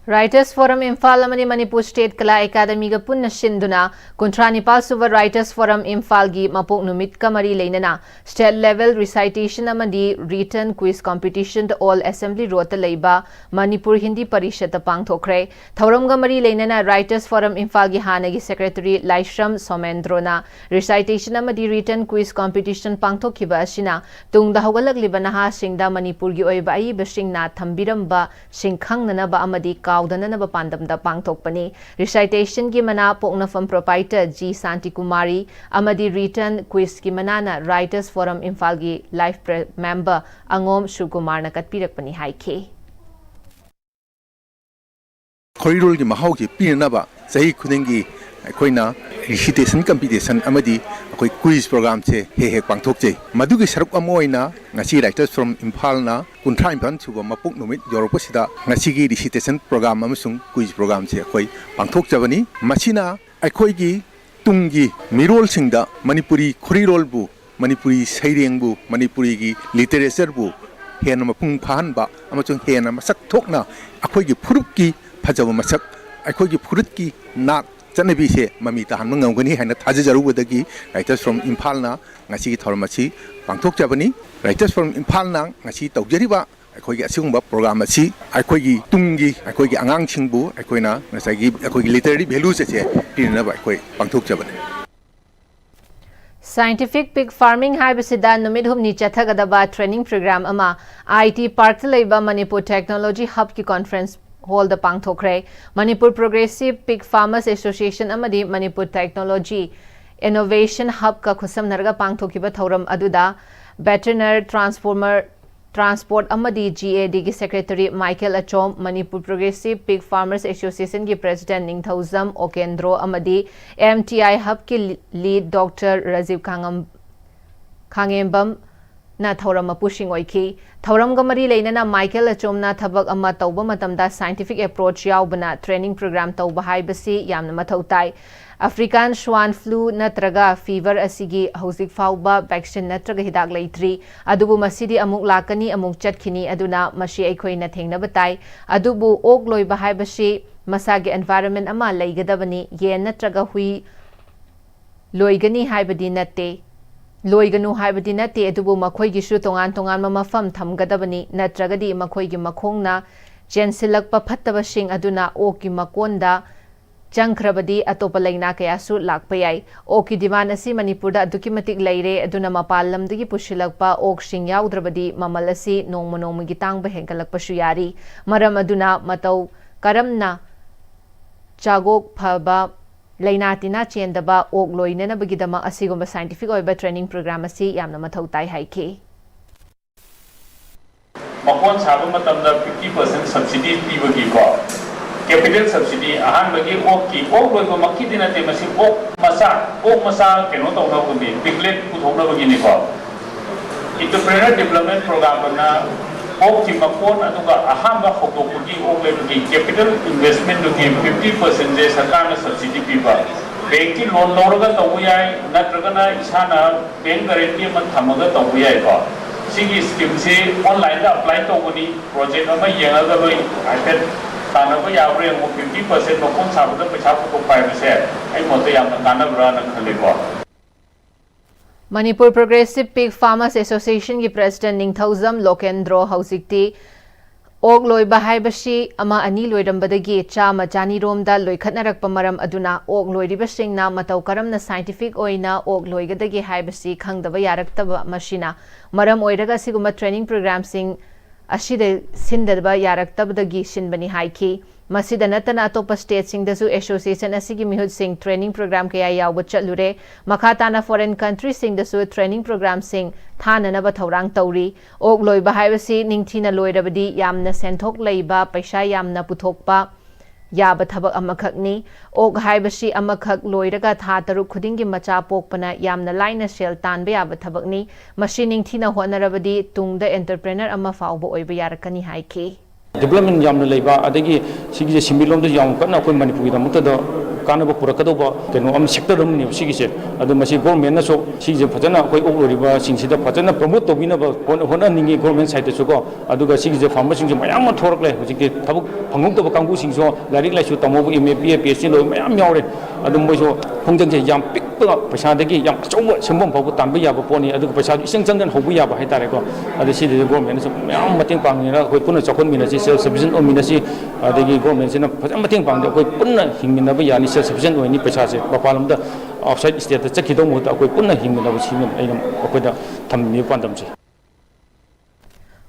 Writers Forum ꯏꯝꯐꯥꯜ ꯑꯃꯗꯤ ꯃꯅꯤꯄꯨꯔ State ꯀꯂꯥ ꯑꯦꯀꯥꯗꯃꯤꯒ ꯄꯨꯟꯅ ꯁꯤꯟꯗꯨꯅ ꯀꯨꯟꯊ꯭ꯔꯥ ꯅꯤꯄꯥꯜ ꯁꯨꯕ Writers Forum ꯏꯝꯐꯥꯜꯒꯤ ꯃꯄꯣꯛ ꯅꯨꯃꯤꯠꯀ ꯃꯔꯤ ꯂꯩꯅꯅ State Level Recitation ꯑꯃꯗꯤ Written Quiz Competition All Assembly Roadꯇ ꯂꯩꯕ ꯃꯅꯤꯄꯨꯔ ꯍꯤꯟꯗꯤ ꯄꯔꯤꯁꯠꯇ ꯄꯥꯡꯊꯣꯛꯈ꯭ꯔꯦ꯫ ꯊꯧꯔꯝꯒ ꯃꯔꯤ ꯂꯩꯅꯅ Writers Forum ꯏꯝꯐꯥꯜꯒꯤ ꯍꯥꯟꯅꯒꯤ Secretary ꯂꯥꯏꯁ꯭ꯔꯝ ꯁꯣꯃꯦꯟꯗ꯭ꯔꯣꯅ Recitation ꯑꯃꯗꯤ Written Quiz Competition ꯄꯥꯡꯊꯣꯛꯈꯤꯕ ꯑꯁꯤꯅ ꯇꯨꯡꯗ ꯍꯧꯒꯠꯂꯛꯂꯤꯕ ꯅꯍꯥꯁꯤꯡꯗ ꯃꯅꯤꯄꯨꯔꯒꯤ ꯑꯣꯏꯕ ꯑꯏꯕꯁꯤꯡꯅ ꯊꯝꯕꯤꯔꯝꯕ ꯁꯤꯡ ꯈꯪꯅꯅꯕ ꯑꯃꯗꯤ ꯀꯥꯎꯗꯅꯅꯕ ꯄꯥꯟꯗꯝꯗ ꯄꯥꯡꯊꯣꯛꯄꯅꯤ꯫ Recitationꯒꯤ ꯃꯅꯥ ꯄꯣꯛꯅꯐꯝ Proprietor ꯖꯤ ꯁꯥꯟꯇꯤꯀꯨꯃꯥꯔꯤ ꯑꯃꯗꯤ Written Quizꯀꯤ ꯃꯅꯥꯅ Writers Forum ꯏꯝꯐꯥꯜꯒꯤ Life Pre-, Member ꯑꯉꯣꯝ ꯁꯨꯀꯨꯃꯥꯔꯅ ꯀꯠꯄꯤꯔꯛꯄꯅꯤ ꯍꯥꯏꯈꯤ꯫ ꯈꯣꯔꯤꯔꯣꯜꯒꯤ ꯃꯍꯥꯎꯁꯤ ꯄꯤꯅꯅꯕ ꯆꯍꯤ ꯈꯨꯗꯤꯡꯒꯤ ꯑꯩꯈꯣꯏꯅ recitation competition ꯑꯃꯗꯤ ꯑꯩꯈꯣꯏ quiz programꯁꯦ ꯍꯦꯛ ꯍꯦꯛ ꯄꯥꯡꯊꯣꯛꯆꯩ꯫ ꯃꯗꯨꯒꯤ ꯁꯔꯨꯛ ꯑꯃ ꯑꯣꯏꯅ ꯉꯁꯤ Writers Forum ꯏꯝꯐꯥꯜꯅ ꯀꯨꯟꯊ꯭ꯔꯥ ꯅꯤꯄꯥꯟ ꯁꯨꯕ ꯃꯄꯣꯛ ꯅꯨꯃꯤꯠ ꯌꯧꯔꯛꯄꯁꯤꯗ ꯉꯁꯤꯒꯤ recitation program ꯑꯃꯁꯨꯡ quiz programꯁꯦ ꯑꯩꯈꯣꯏ ꯄꯥꯡꯊꯣꯛꯆꯕꯅꯤ꯫ ꯃꯁꯤꯅ ꯑꯩꯈꯣꯏꯒꯤ ꯇꯨꯡꯒꯤ ꯃꯤꯔꯣꯜꯁꯤꯡꯗ ꯃꯅꯤꯄꯨꯔꯤ ꯈꯣꯔꯤꯔꯣꯜꯕꯨ, ꯃꯅꯤꯄꯨꯔꯤ ꯁꯩꯔꯦꯡꯕꯨ, ꯃꯅꯤꯄꯨꯔꯤꯒꯤ literatureꯕꯨ ꯍꯦꯟꯅ ꯃꯄꯨꯡ ꯐꯥꯍꯟꯕ ꯑꯃꯁꯨꯡ ꯍꯦꯟꯅ ꯃꯁꯛ ꯊꯣꯛꯅ ꯑꯩꯈꯣꯏꯒꯤ ꯐꯨꯔꯨꯞꯀꯤ ꯐꯖꯕ ꯃꯁꯛ, ꯑꯩꯈꯣꯏꯒꯤ ꯐꯨꯔꯨꯞꯀꯤ ꯅꯥꯠ ꯆꯠꯅꯕꯤꯁꯦ ꯃꯃꯤ ꯇꯥꯍꯟꯕ ꯉꯝꯒꯅꯤ ꯍꯥꯏꯅ ꯊꯥꯖꯖꯔꯨꯕꯗꯒꯤ Writers Forum ꯏꯝꯐꯥꯜꯅ ꯉꯁꯤꯒꯤ ꯊꯧꯔꯝ ꯑꯁꯤ ꯄꯥꯡꯊꯣꯛꯆꯕꯅꯤ꯫ Writers Forum ꯏꯝꯐꯥꯜꯅ ꯉꯁꯤ ꯇꯧꯖꯔꯤꯕ ꯑꯩꯈꯣꯏꯒꯤ ꯑꯁꯤꯒꯨꯝꯕ program ꯑꯁꯤ ꯑꯩꯈꯣꯏꯒꯤ ꯇꯨꯡꯒꯤ ꯑꯩꯈꯣꯏꯒꯤ ꯑꯉꯥꯡꯁꯤꯡꯕꯨ ꯑꯩꯈꯣꯏꯅ ꯉꯁꯥꯏꯒꯤ ꯑꯩꯈꯣꯏꯒꯤ literary values ꯑꯁꯦ ꯄꯤꯅꯅꯕ ꯑꯩꯈꯣꯏ ꯄꯥꯡꯊꯣꯛꯆꯕꯅꯤ꯫ Scientific Pig Farming ꯍꯥꯏꯕꯁꯤꯗ ꯅꯨꯃꯤꯠ ꯍꯨꯝꯅꯤ ꯆꯠꯊꯒꯗꯕ training program ꯑꯃ I T Parkꯇ ꯂꯩꯕ Manipur Technology Hubꯀꯤ conference hallꯗ ꯄꯥꯡꯊꯣꯛꯈ꯭ꯔꯦ꯫ Manipur Progressive Pig Farmers Association ꯑꯃꯗꯤ Manipur Technology Innovation Hub ꯀ ꯈꯨꯠꯁꯝꯅꯔꯒ ꯄꯥꯡꯊꯣꯛꯈꯤꯕ ꯊꯧꯔꯝ ꯑꯗꯨꯗ Veterinary Transformer Transport ꯑꯃꯗꯤ G A D ꯒꯤ Secretary Michael Achom, Manipur Progressive Pig Farmers Association ꯒꯤ President ꯅꯤꯡꯊꯧꯖꯝ ꯑꯣꯀꯦꯟꯗ꯭ꯔꯣ ꯑꯃꯗꯤ M T I Hub ꯀꯤ Lead Doctor Rajiv ꯈꯥꯡꯉꯝ-, ꯈꯥꯡꯉꯦꯝꯕꯝ ꯅ ꯊꯧꯔꯝ ꯃꯄꯨꯁꯤꯡ ꯑꯣꯏꯈꯤ꯫ ꯊꯧꯔꯝꯒ ꯃꯔꯤ ꯂꯩꯅꯅ Michael Achom ꯅ ꯊꯕꯛ ꯑꯃ ꯇꯧꯕ ꯃꯇꯝꯗ scientific approach ꯌꯥꯎꯕꯅ training program ꯇꯧꯕ ꯍꯥꯏꯕꯁꯤ ꯌꯥꯝꯅ ꯃꯊꯧ ꯇꯥꯏ꯫ African Swine Flu ꯅꯠꯇ꯭ꯔꯒ fever ꯑꯁꯤꯒꯤ ꯍꯧꯖꯤꯛ ꯐꯥꯎꯕ vaccine ꯅꯠꯇ꯭ꯔꯒ ꯍꯤꯗꯥꯛ ꯂꯩꯇ꯭ꯔꯤ꯫ ꯑꯗꯨꯕꯨ ꯃꯁꯤꯗꯤ ꯑꯃꯨꯛ ꯂꯥꯛꯀꯅꯤ, ꯑꯃꯨꯛ ꯆꯠꯈꯤꯅꯤ, ꯑꯗꯨꯅ ꯃꯁꯤ ꯑꯩꯈꯣꯏꯅ ꯊꯦꯡꯅꯕ ꯇꯥꯏ꯫ ꯑꯗꯨꯕꯨ ꯑꯣꯛ ꯂꯣꯏꯕ ꯍꯥꯏꯕꯁꯤ ꯃꯁꯥꯒꯤ environment ꯑꯃ ꯂꯩꯒꯗꯕꯅꯤ꯫ ꯌꯦꯟ ꯅꯠꯇ꯭ꯔꯒ ꯍꯨꯏ ꯂꯣꯏꯒꯅꯤ ꯍꯥꯏꯕꯗꯤ ꯅꯠꯇꯦ, ꯂꯣꯏꯒꯅꯨ ꯍꯥꯏꯕꯗꯤ ꯅꯠꯇꯦ, ꯑꯗꯨꯕꯨ ꯃꯈꯣꯏꯒꯤꯁꯨ ꯇꯣꯉꯥꯟ ꯇꯣꯉꯥꯟꯕ ꯃꯐꯝ ꯊꯝꯒꯗꯕꯅꯤ, ꯅꯠꯇ꯭ꯔꯒꯗꯤ ꯃꯈꯣꯏꯒꯤ ꯃꯈꯣꯡꯅ ꯆꯦꯟꯁꯤꯜꯂꯛꯄ ꯐꯠꯇꯕꯁꯤꯡ ꯑꯗꯨꯅ ꯑꯣꯛꯀꯤ ꯃꯀꯣꯟꯗ ꯆꯪꯈ꯭ꯔꯕꯗꯤ ꯑꯇꯣꯞꯄ ꯂꯥꯏꯅꯥ ꯀꯌꯥꯁꯨ ꯂꯥꯛꯄ ꯌꯥꯏ꯫ ꯑꯣꯛꯀꯤ demand ꯑꯁꯤ ꯃꯅꯤꯄꯨꯔꯗ ꯑꯗꯨꯛꯀꯤ ꯃꯇꯤꯛ ꯂꯩꯔꯦ, ꯑꯗꯨꯅ ꯃꯄꯥꯟ ꯂꯝꯗꯒꯤ ꯄꯨꯁꯤꯜꯂꯛꯄ ꯑꯣꯛꯁꯤꯡ ꯌꯥꯎꯗ꯭ꯔꯕꯗꯤ ꯃꯃꯜ ꯑꯁꯤ ꯅꯣꯡꯃ ꯅꯣꯡꯃꯒꯤ ꯇꯥꯡꯕ ꯍꯦꯟꯒꯠꯂꯛꯄꯁꯨ ꯌꯥꯔꯤ꯫ ꯃꯔꯝ ꯑꯗꯨꯅ ꯃꯇꯧ ꯀꯔꯝꯅ ꯆꯥꯒꯣꯛ ꯐꯕ, ꯂꯥꯏꯅꯥ ꯇꯤꯟꯅꯥ ꯆꯦꯟꯗꯕ ꯑꯣꯛ ꯂꯣꯏꯅꯅꯕꯒꯤꯗꯃꯛ ꯑꯁꯤꯒꯨꯝꯕ scientific ꯑꯣꯏꯕ training program ꯑꯁꯤ ꯌꯥꯝꯅ ꯃꯊꯧ ꯇꯥꯏ ꯍꯥꯏꯈꯤ꯫ ꯃꯀꯣꯟ ꯁꯥꯕ ꯃꯇꯝꯗ fifty percent subsidy ꯄꯤꯕꯒꯤꯀꯣ, capital subsidy, ꯑꯍꯥꯟꯕꯒꯤ ꯑꯣꯛꯀꯤ, ꯑꯣꯛ ꯂꯣꯏꯕꯃꯛꯀꯤꯗꯤ ꯅꯠꯇꯦ, ꯃꯁꯤ ꯑꯣꯛ ꯃꯆꯥ, ꯑꯣꯛ ꯃꯆꯥ ꯀꯩꯅꯣ ꯇꯧꯅꯕꯒꯤ, piglet ꯄꯨꯊꯣꯛꯅꯕꯒꯤꯅꯤꯀꯣ꯫ Entrepreneur Development Program ꯑꯣꯏꯅ ꯑꯣꯛꯀꯤ ꯃꯀꯣꯟ ꯑꯗꯨꯒ ꯑꯍꯥꯟꯕ ꯍꯧꯗꯣꯛꯄꯒꯤ ꯑꯣꯛ ꯂꯩꯕꯒꯤ capital investment ꯗꯨꯒꯤ fifty percent ꯁꯦ ꯁꯔꯀꯥꯔꯅ subsidy ꯄꯤꯕ꯫ Bank ꯀꯤ loan ꯂꯧꯔꯒ ꯇꯧꯕ ꯌꯥꯏ, ꯅꯠꯇ꯭ꯔꯒꯅ ꯏꯁꯥꯅ bank guarantee ꯑꯃ ꯊꯝꯃꯒ ꯇꯧꯕ ꯌꯥꯏꯀꯣ꯫ ꯁꯤꯒꯤ scheme ꯁꯤ online ꯗ apply ꯇꯧꯕꯅꯤ, project ꯑꯃ ꯌꯦꯡꯉꯒ ꯂꯣꯏ ꯍꯥꯏꯐꯦꯠ ꯇꯥꯟꯅꯕ ꯌꯥꯕ꯭ꯔꯥ ꯌꯦꯡꯉꯣ꯫ Fifty percent ꯃꯀꯣꯟ ꯁꯥꯕꯗ ꯄꯩꯁꯥ ꯄꯨꯊꯣꯛꯄ ꯍꯥꯏꯕꯁꯦ ꯑꯩ ꯃꯣꯠꯇ ꯌꯥꯝꯅ ꯀꯥꯟꯅꯕ꯭ꯔꯥꯅ ꯈꯜꯂꯤꯀꯣ꯫ Manipur Progressive Pig Farmers Association ꯒꯤ President ꯅꯤꯡꯊꯧꯖꯝ ꯂꯣꯀꯦꯟꯗ꯭ꯔꯣ ꯍꯧꯖꯤꯛꯇꯤ ꯑꯣꯛ ꯂꯣꯏꯕ ꯍꯥꯏꯕꯁꯤ ꯑꯃ ꯑꯅꯤ ꯂꯣꯏꯔꯝꯕꯗꯒꯤ ꯆꯥꯝꯃ ꯆꯅꯤꯔꯣꯝꯗ ꯂꯣꯏꯈꯠꯅꯔꯛꯄ ꯃꯔꯝ ꯑꯗꯨꯅ ꯑꯣꯛ ꯂꯣꯏꯔꯤꯕꯁꯤꯡꯅ ꯃꯇꯧ ꯀꯔꯝꯅ scientific ꯑꯣꯏꯅ ꯑꯣꯛ ꯂꯣꯏꯒꯗꯒꯦ ꯍꯥꯏꯕꯁꯤ ꯈꯪꯗꯕ ꯌꯥꯔꯛꯇꯕ, ꯃꯁꯤꯅ ꯃꯔꯝ ꯑꯣꯏꯔꯒ ꯑꯁꯤꯒꯨꯝꯕ training program ꯁꯤꯡ ꯑꯁꯤꯗ ꯁꯤꯟꯗꯕ ꯌꯥꯔꯛꯇꯕꯗꯒꯤ ꯁꯤꯟꯕꯅꯤ ꯍꯥꯏꯈꯤ꯫ ꯃꯁꯤꯗ ꯅꯠꯇꯅ ꯑꯇꯣꯞꯄ ꯁ꯭ꯇꯦꯠꯁꯤꯡꯗꯁꯨ ꯑꯦꯁꯣꯁꯤꯌꯦꯁꯟ ꯑꯁꯤꯒꯤ ꯃꯤꯍꯨꯠꯁꯤꯡ ꯇ꯭ꯔꯦꯅꯤꯡ ꯄ꯭ꯔꯣꯒ꯭ꯔꯥꯝ ꯀꯌꯥ ꯌꯥꯎꯕ ꯆꯠꯂꯨꯔꯦ꯫ ꯃꯈꯥ ꯇꯥꯅ ꯐꯣꯔꯦꯟ ꯀꯟꯇ꯭ꯔꯤꯁꯤꯡꯗꯁꯨ ꯇ꯭ꯔꯦꯅꯤꯡ ꯄ꯭ꯔꯣꯒ꯭ꯔꯥꯝꯁꯤꯡ ꯊꯥꯅꯅꯕ ꯊꯧꯔꯥꯡ ꯇꯧꯔꯤ꯫ ꯑꯣꯛ ꯂꯣꯏꯕ ꯍꯥꯏꯕꯁꯤ ꯅꯤꯡꯊꯤꯅ ꯂꯣꯏꯔꯕꯗꯤ ꯌꯥꯝꯅ ꯁꯦꯟꯊꯣꯛ ꯂꯩꯕ, ꯄꯩꯁꯥ ꯌꯥꯝꯅ ꯄꯨꯊꯣꯛꯄ ꯌꯥꯕ ꯊꯕꯛ ꯑꯃꯈꯛꯅꯤ꯫ ꯑꯣꯛ ꯍꯥꯏꯕꯁꯤ ꯑꯃꯈꯛ ꯂꯣꯏꯔꯒ ꯊꯥ ꯇꯔꯨꯛ ꯈꯨꯗꯤꯡꯒꯤ ꯃꯆꯥ ꯄꯣꯛꯄꯅ ꯌꯥꯝꯅ ꯂꯥꯏꯅ ꯁꯦꯜ ꯇꯥꯟꯕ ꯌꯥꯕ ꯊꯕꯛꯅꯤ꯫ ꯃꯁꯤ ꯅꯤꯡꯊꯤꯅ ꯍꯣꯠꯅꯔꯕꯗꯤ ꯇꯨꯡꯗ ꯑꯦꯟꯇꯔꯄ꯭ꯔꯦꯅꯔ ꯑꯃ ꯐꯥꯎꯕ ꯑꯣꯏꯕ ꯌꯥꯔꯛꯀꯅꯤ ꯍꯥꯏꯈꯤ꯫ ꯗꯤꯕ꯭ꯂꯞꯃꯦꯟ ꯌꯥꯝꯅ ꯂꯩꯕ, ꯑꯗꯒꯤ ꯁꯤꯒꯤꯁꯦ ꯁꯤꯟꯃꯤꯠꯂꯣꯟꯗ ꯌꯥꯝ ꯀꯟꯅ ꯑꯩꯈꯣꯏ ꯃꯅꯤꯄꯨꯔꯒꯤꯗꯃꯛꯇꯗ ꯀꯥꯟꯅꯕ ꯄꯨꯔꯛꯀꯗꯧꯕ ꯀꯩꯅꯣ ꯑꯃ, ꯁꯦꯛꯇꯔ ꯑꯃꯅꯦꯕ ꯁꯤꯒꯤꯁꯦ꯫ ꯑꯗꯣ ꯃꯁꯤ ꯒꯣꯔꯃꯦꯟꯅꯁꯨ ꯁꯤꯒꯤꯁꯦ ꯐꯖꯅ ꯑꯩꯈꯣꯏ ꯑꯣꯛ ꯂꯣꯏꯔꯤꯕꯁꯤꯡꯁꯤꯗ ꯐꯖꯅ ꯄ꯭ꯔꯃꯣꯠ ꯇꯧꯕꯤꯅꯕ ꯍꯣꯠ-, ꯍꯣꯠꯅꯅꯤꯡꯉꯤ ꯒꯣꯔꯃꯦꯟ ꯁꯥꯏꯠꯇꯁꯨꯀꯣ꯫ ꯑꯗꯨꯒ ꯁꯤꯒꯤꯁꯦ ꯐꯥꯔꯃꯔꯁꯤꯡꯁꯨ ꯃꯌꯥꯝ ꯑꯃ ꯊꯣꯔꯛꯂꯦ꯫ ꯍꯧꯖꯤꯛꯇꯤ ꯊꯕꯛ ꯐꯪꯍꯧꯗꯕ ꯀꯥꯡꯕꯨꯁꯤꯡꯁꯨ ꯂꯥꯏꯔꯤꯛ ꯂꯥꯏꯁꯨ ꯇꯝꯍꯧꯕ, M A, B A, P H D ꯂꯣꯏꯕ ꯃꯌꯥꯝ ꯌꯥꯎꯔꯦ꯫ ꯑꯗꯨ ꯃꯣꯏꯁꯨ ꯈꯣꯡꯖꯪꯁꯦ ꯌꯥꯝ ꯄꯤꯛꯄ ꯄꯩꯁꯥꯗꯒꯤ ꯌꯥꯝ ꯑꯆꯧꯕ ꯁꯦꯟꯐꯝ ꯐꯥꯎꯕ ꯇꯥꯟꯕ ꯌꯥꯕ ꯄꯣꯠꯅꯤ꯫ ꯑꯗꯨꯒ ꯄꯩꯁꯥꯁꯨ ꯏꯆꯪ ꯆꯪꯗꯅ ꯍꯧꯕ ꯌꯥꯕ ꯍꯥꯏꯇꯥꯔꯦꯀꯣ꯫ ꯑꯗꯨ ꯁꯤꯗꯁꯨ ꯒꯣꯔꯃꯦꯟꯅꯁꯨ ꯃꯌꯥꯝ ꯃꯇꯦꯡ ꯄꯥꯡꯅꯤꯡꯉꯒ ꯑꯩꯈꯣꯏ ꯄꯨꯟꯅ ꯆꯥꯎꯈꯠꯃꯤꯟꯅꯁꯤ, ꯁꯦꯜꯐ ꯁꯐꯤꯁꯤꯌꯦꯟ ꯑꯣꯏꯃꯤꯟꯅꯁꯤ, ꯑꯗꯒꯤ ꯒꯣꯔꯃꯦꯟꯁꯤꯅ ꯐꯖꯅ ꯃꯇꯦꯡ ꯄꯥꯡꯗꯦ ꯑꯩꯈꯣꯏ ꯄꯨꯟꯅ ꯍꯤꯡꯃꯤꯟꯅꯕ ꯌꯥꯅꯤ꯫ ꯁꯦꯜꯐ ꯁꯐꯤꯁꯤꯌꯦꯟ ꯑꯣꯏꯅꯤ꯫ ꯄꯩꯁꯥꯁꯦ ꯃꯄꯥꯟ ꯂꯝꯗ, ꯑꯥꯎꯠꯁꯥꯏꯠ ꯁ꯭ꯇꯦꯠꯇ ꯆꯠꯈꯤꯗꯧ ꯃꯍꯨꯠꯇ ꯑꯩꯈꯣꯏ ꯄꯨꯟꯅ ꯍꯤꯡꯃꯤꯟꯅꯕ, ꯁꯤꯃ ꯑꯩꯅ ꯑꯩꯈꯣꯏꯗ ꯊꯝꯕꯤꯕ ꯄꯥꯟꯗꯝꯁꯦ꯫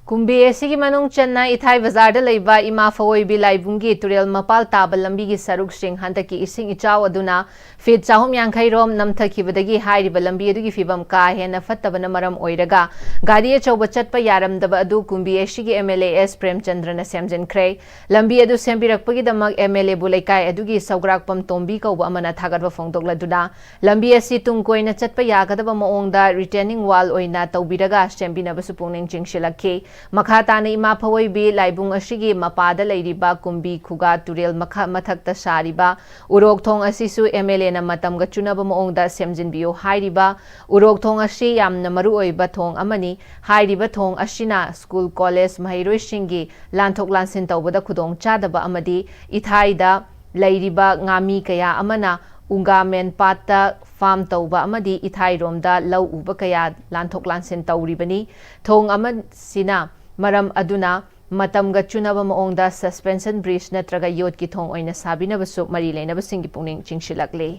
ꯀꯨꯝꯕꯤ ꯑꯦꯁꯤꯒꯤ ꯃꯅꯨꯡ ꯆꯟꯅ ꯏꯊꯥꯏ ꯕꯖꯥꯔꯗ ꯂꯩꯕ ꯏꯃꯥ ꯐꯋꯣꯏꯕꯤ ꯂꯥꯏꯕꯨꯡꯒꯤ ꯇꯨꯔꯦꯜ ꯃꯄꯥꯜ ꯇꯥꯕ ꯂꯝꯕꯤꯒꯤ ꯁꯔꯨꯛꯁꯤꯡ ꯍꯟꯗꯛꯀꯤ ꯏꯁꯤꯡ ꯏꯆꯥꯎ ꯑꯗꯨꯅ ꯐꯤꯠ ꯆꯍꯨꯝ ꯌꯥꯡꯈꯩ ꯔꯣꯝ ꯅꯝꯊꯈꯤꯕꯗꯒꯤ ꯍꯥꯏꯔꯤꯕ ꯂꯝꯕꯤ ꯑꯗꯨꯒꯤ ꯐꯤꯕꯝ ꯀꯥ ꯍꯦꯟꯅ ꯐꯠꯇꯕꯅ ꯃꯔꯝ ꯑꯣꯏꯔꯒ ꯒꯥꯔꯤ ꯑꯆꯧꯕ ꯆꯠꯄ ꯌꯥꯔꯝꯗꯕ ꯑꯗꯨ ꯀꯨꯝꯕꯤ ꯑꯦꯁꯤꯒꯤ ꯑꯦꯝ ꯑꯦꯜ ꯑꯦ ꯑꯦꯁ ꯄ꯭ꯔꯦꯝꯆꯟꯗ꯭ꯔꯅ ꯁꯦꯝꯖꯤꯟꯈ꯭ꯔꯦ꯫ ꯂꯝꯕꯤ ꯑꯗꯨ ꯁꯦꯝꯕꯤꯔꯛꯄꯒꯤꯗꯃꯛ ꯑꯦꯝ ꯑꯦꯜ ꯑꯦꯕꯨ ꯂꯩꯀꯥꯏ ꯑꯗꯨꯒꯤ ꯁꯧꯒ꯭ꯔꯥꯛꯄꯝ ꯇꯣꯝꯕꯤ ꯀꯧꯕ ꯑꯃꯅ ꯊꯥꯒꯠꯄ ꯐꯣꯡꯗꯣꯛꯂꯗꯨꯅ, ꯂꯝꯕꯤ ꯑꯁꯤ ꯇꯨꯡ ꯀꯣꯏꯅ ꯆꯠꯄ ꯌꯥꯒꯗꯕ ꯃꯑꯣꯡꯗ ꯔꯤꯇꯦꯅꯤꯡ ꯋꯥꯜ ꯑꯣꯏꯅ ꯇꯧꯕꯤꯔꯒ ꯁꯦꯝꯕꯤꯅꯕꯁꯨ ꯄꯨꯛꯅꯤꯡ ꯆꯤꯡꯁꯤꯜꯂꯛꯈꯤ꯫ ꯃꯈꯥ ꯇꯥꯅ ꯏꯃꯥ ꯐꯋꯣꯏꯕꯤ ꯂꯥꯏꯕꯨꯡ ꯑꯁꯤꯒꯤ ꯃꯄꯥꯗ ꯂꯩꯔꯤꯕ ꯀꯨꯝꯕꯤ ꯈꯨꯒꯥ ꯇꯨꯔꯦꯜ ꯃꯈꯥ ꯃꯊꯛꯇ ꯁꯥꯔꯤꯕ ꯎꯔꯣꯛ ꯊꯣꯡ ꯑꯁꯤꯁꯨ ꯑꯦꯝ ꯑꯦꯜ ꯑꯦꯅ ꯃꯇꯝꯒ ꯆꯨꯅꯕ ꯃꯑꯣꯡꯗ ꯁꯦꯝꯖꯤꯟꯕꯤꯌꯨ ꯍꯥꯏꯔꯤꯕ ꯎꯔꯣꯛ ꯊꯣꯡ ꯑꯁꯤ ꯌꯥꯝꯅ ꯃꯔꯨ ꯑꯣꯏꯕ ꯊꯣꯡ ꯑꯃꯅꯤ꯫ ꯍꯥꯏꯔꯤꯕ ꯊꯣꯡ ꯑꯁꯤꯅ ꯁ꯭ꯀꯨꯜ, ꯀꯣꯂꯦꯖ ꯃꯍꯩꯔꯣꯏꯁꯤꯡꯒꯤ ꯂꯥꯟꯊꯣꯛ ꯂꯥꯟꯁꯤꯟ ꯇꯧꯕꯗ ꯈꯨꯗꯣꯡ ꯆꯥꯗꯕ ꯑꯃꯗꯤ ꯏꯊꯥꯏꯗ ꯂꯩꯔꯤꯕ ꯉꯥꯃꯤ ꯀꯌꯥ ꯑꯃꯅ ꯎꯒꯥꯃꯦꯟ ꯄꯥꯠꯇ ꯐꯥꯝ ꯇꯧꯕ ꯑꯃꯗꯤ ꯏꯊꯥꯏꯔꯣꯝꯗ ꯂꯧ ꯎꯕ ꯀꯌꯥ ꯂꯥꯟꯊꯣꯛ ꯂꯥꯟꯁꯤꯟ ꯇꯧꯔꯤꯕꯅꯤ꯫ ꯊꯣꯡ ꯑꯃꯁꯤꯅ ꯃꯔꯝ ꯑꯗꯨꯅ ꯃꯇꯝꯒ ꯆꯨꯅꯕ ꯃꯑꯣꯡꯗ ꯁꯁꯄꯦꯟꯁꯟ ꯕ꯭ꯔꯤꯖ ꯅꯠꯇ꯭ꯔꯒ ꯌꯣꯠꯀꯤ ꯊꯣꯡ ꯑꯣꯏꯅ ꯁꯥꯕꯤꯅꯕꯁꯨ ꯃꯔꯤ ꯂꯩꯅꯕꯁꯤꯡꯒꯤ ꯄꯨꯛꯅꯤꯡ ꯆꯤꯡꯁꯤꯜꯂꯛꯂꯤ꯫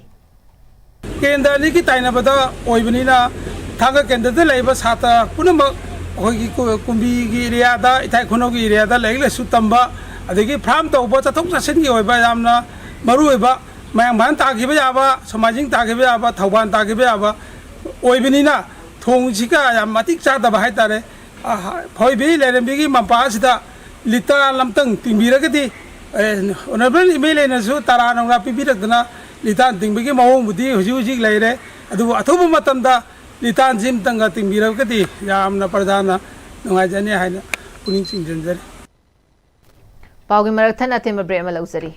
ꯀꯦꯟꯗ꯭ꯔ ꯑꯅꯤꯒꯤ ꯇꯥꯏꯅꯕꯗ ꯑꯣꯏꯕꯅꯤꯅ, ꯊꯥꯡꯒ ꯀꯦꯟꯗ꯭ꯔꯗ ꯂꯩꯔꯤꯕ ꯁꯥꯇ꯭ꯔ ꯄꯨꯝꯅꯃꯛ, ꯑꯩꯈꯣꯏꯒꯤ ꯀꯨ-, ꯀꯨꯝꯕꯤꯒꯤ ꯑꯦꯔꯤꯌꯥꯗ, ꯏꯊꯥꯏ ꯈꯨꯅꯧꯒꯤ ꯑꯦꯔꯤꯌꯥꯗ ꯂꯥꯏꯔꯤꯛ ꯂꯥꯏꯁꯨ ꯇꯝꯕ, ꯑꯗꯒꯤ ꯐꯥꯔꯝ ꯇꯧꯕ, ꯆꯠꯊꯣꯛ ꯆꯠꯁꯤꯟꯒꯤ ꯑꯣꯏꯕ ꯌꯥꯝꯅ ꯃꯔꯨ ꯑꯣꯏꯕ, ꯃꯌꯥꯡꯐꯥꯟ ꯇꯥꯈꯤꯕ ꯌꯥꯕ, ꯁꯣꯃꯥꯏꯖꯤꯡ ꯇꯥꯈꯤꯕ ꯌꯥꯕ, ꯊꯧꯕꯥꯜ ꯇꯥꯈꯤꯕ ꯌꯥꯕ ꯑꯣꯏꯕꯅꯤꯅ, ꯊꯣꯡꯁꯤꯒ ꯌꯥꯝ ꯃꯇꯤꯛ ꯆꯥꯗꯕ ꯍꯥꯏꯇꯥꯔꯦ꯫ ꯑ, ꯐꯣꯏꯕꯤ ꯂꯩꯔꯦꯝꯕꯤꯒꯤ ꯃꯄꯥꯁꯤꯗ ꯂꯤꯇꯥꯟ ꯑꯃꯇꯪ ꯇꯤꯡꯕꯤꯔꯒꯗꯤ, ꯑꯦ, ꯑꯣꯅꯔꯦꯕꯜ ꯑꯦꯝ ꯑꯦꯜ ꯑꯦꯅꯁꯨ ꯇꯔꯥ ꯅꯨꯡꯂꯥ ꯄꯤꯕꯤꯔꯛꯇꯅ ꯂꯤꯇꯥꯟ ꯇꯤꯡꯕꯒꯤ ꯃꯑꯣꯡꯕꯨꯗꯤ ꯍꯧꯖꯤꯛ ꯍꯧꯖꯤꯛ ꯂꯩꯔꯦ꯫ ꯑꯗꯨꯕꯨ ꯑꯊꯨꯕ ꯃꯇꯝꯗ ꯂꯤꯇꯥꯟꯁꯤ ꯑꯃꯇꯪꯒ ꯇꯤꯡꯕꯤꯔꯒꯗꯤ ꯌꯥꯝꯅ ꯄ꯭ꯔꯖꯥꯅ ꯅꯨꯡꯉꯥꯏꯖꯅꯤ ꯍꯥꯏꯅ ꯄꯨꯛꯅꯤꯡ ꯆꯤꯡꯁꯤꯟꯖꯔꯤ꯫ ꯄꯥꯎꯒꯤ ꯃꯔꯛ ꯊꯠꯅ ꯑꯇꯦꯟꯕ ꯕ꯭ꯔꯦꯛ ꯑꯃ ꯂꯧꯖꯔꯤ꯫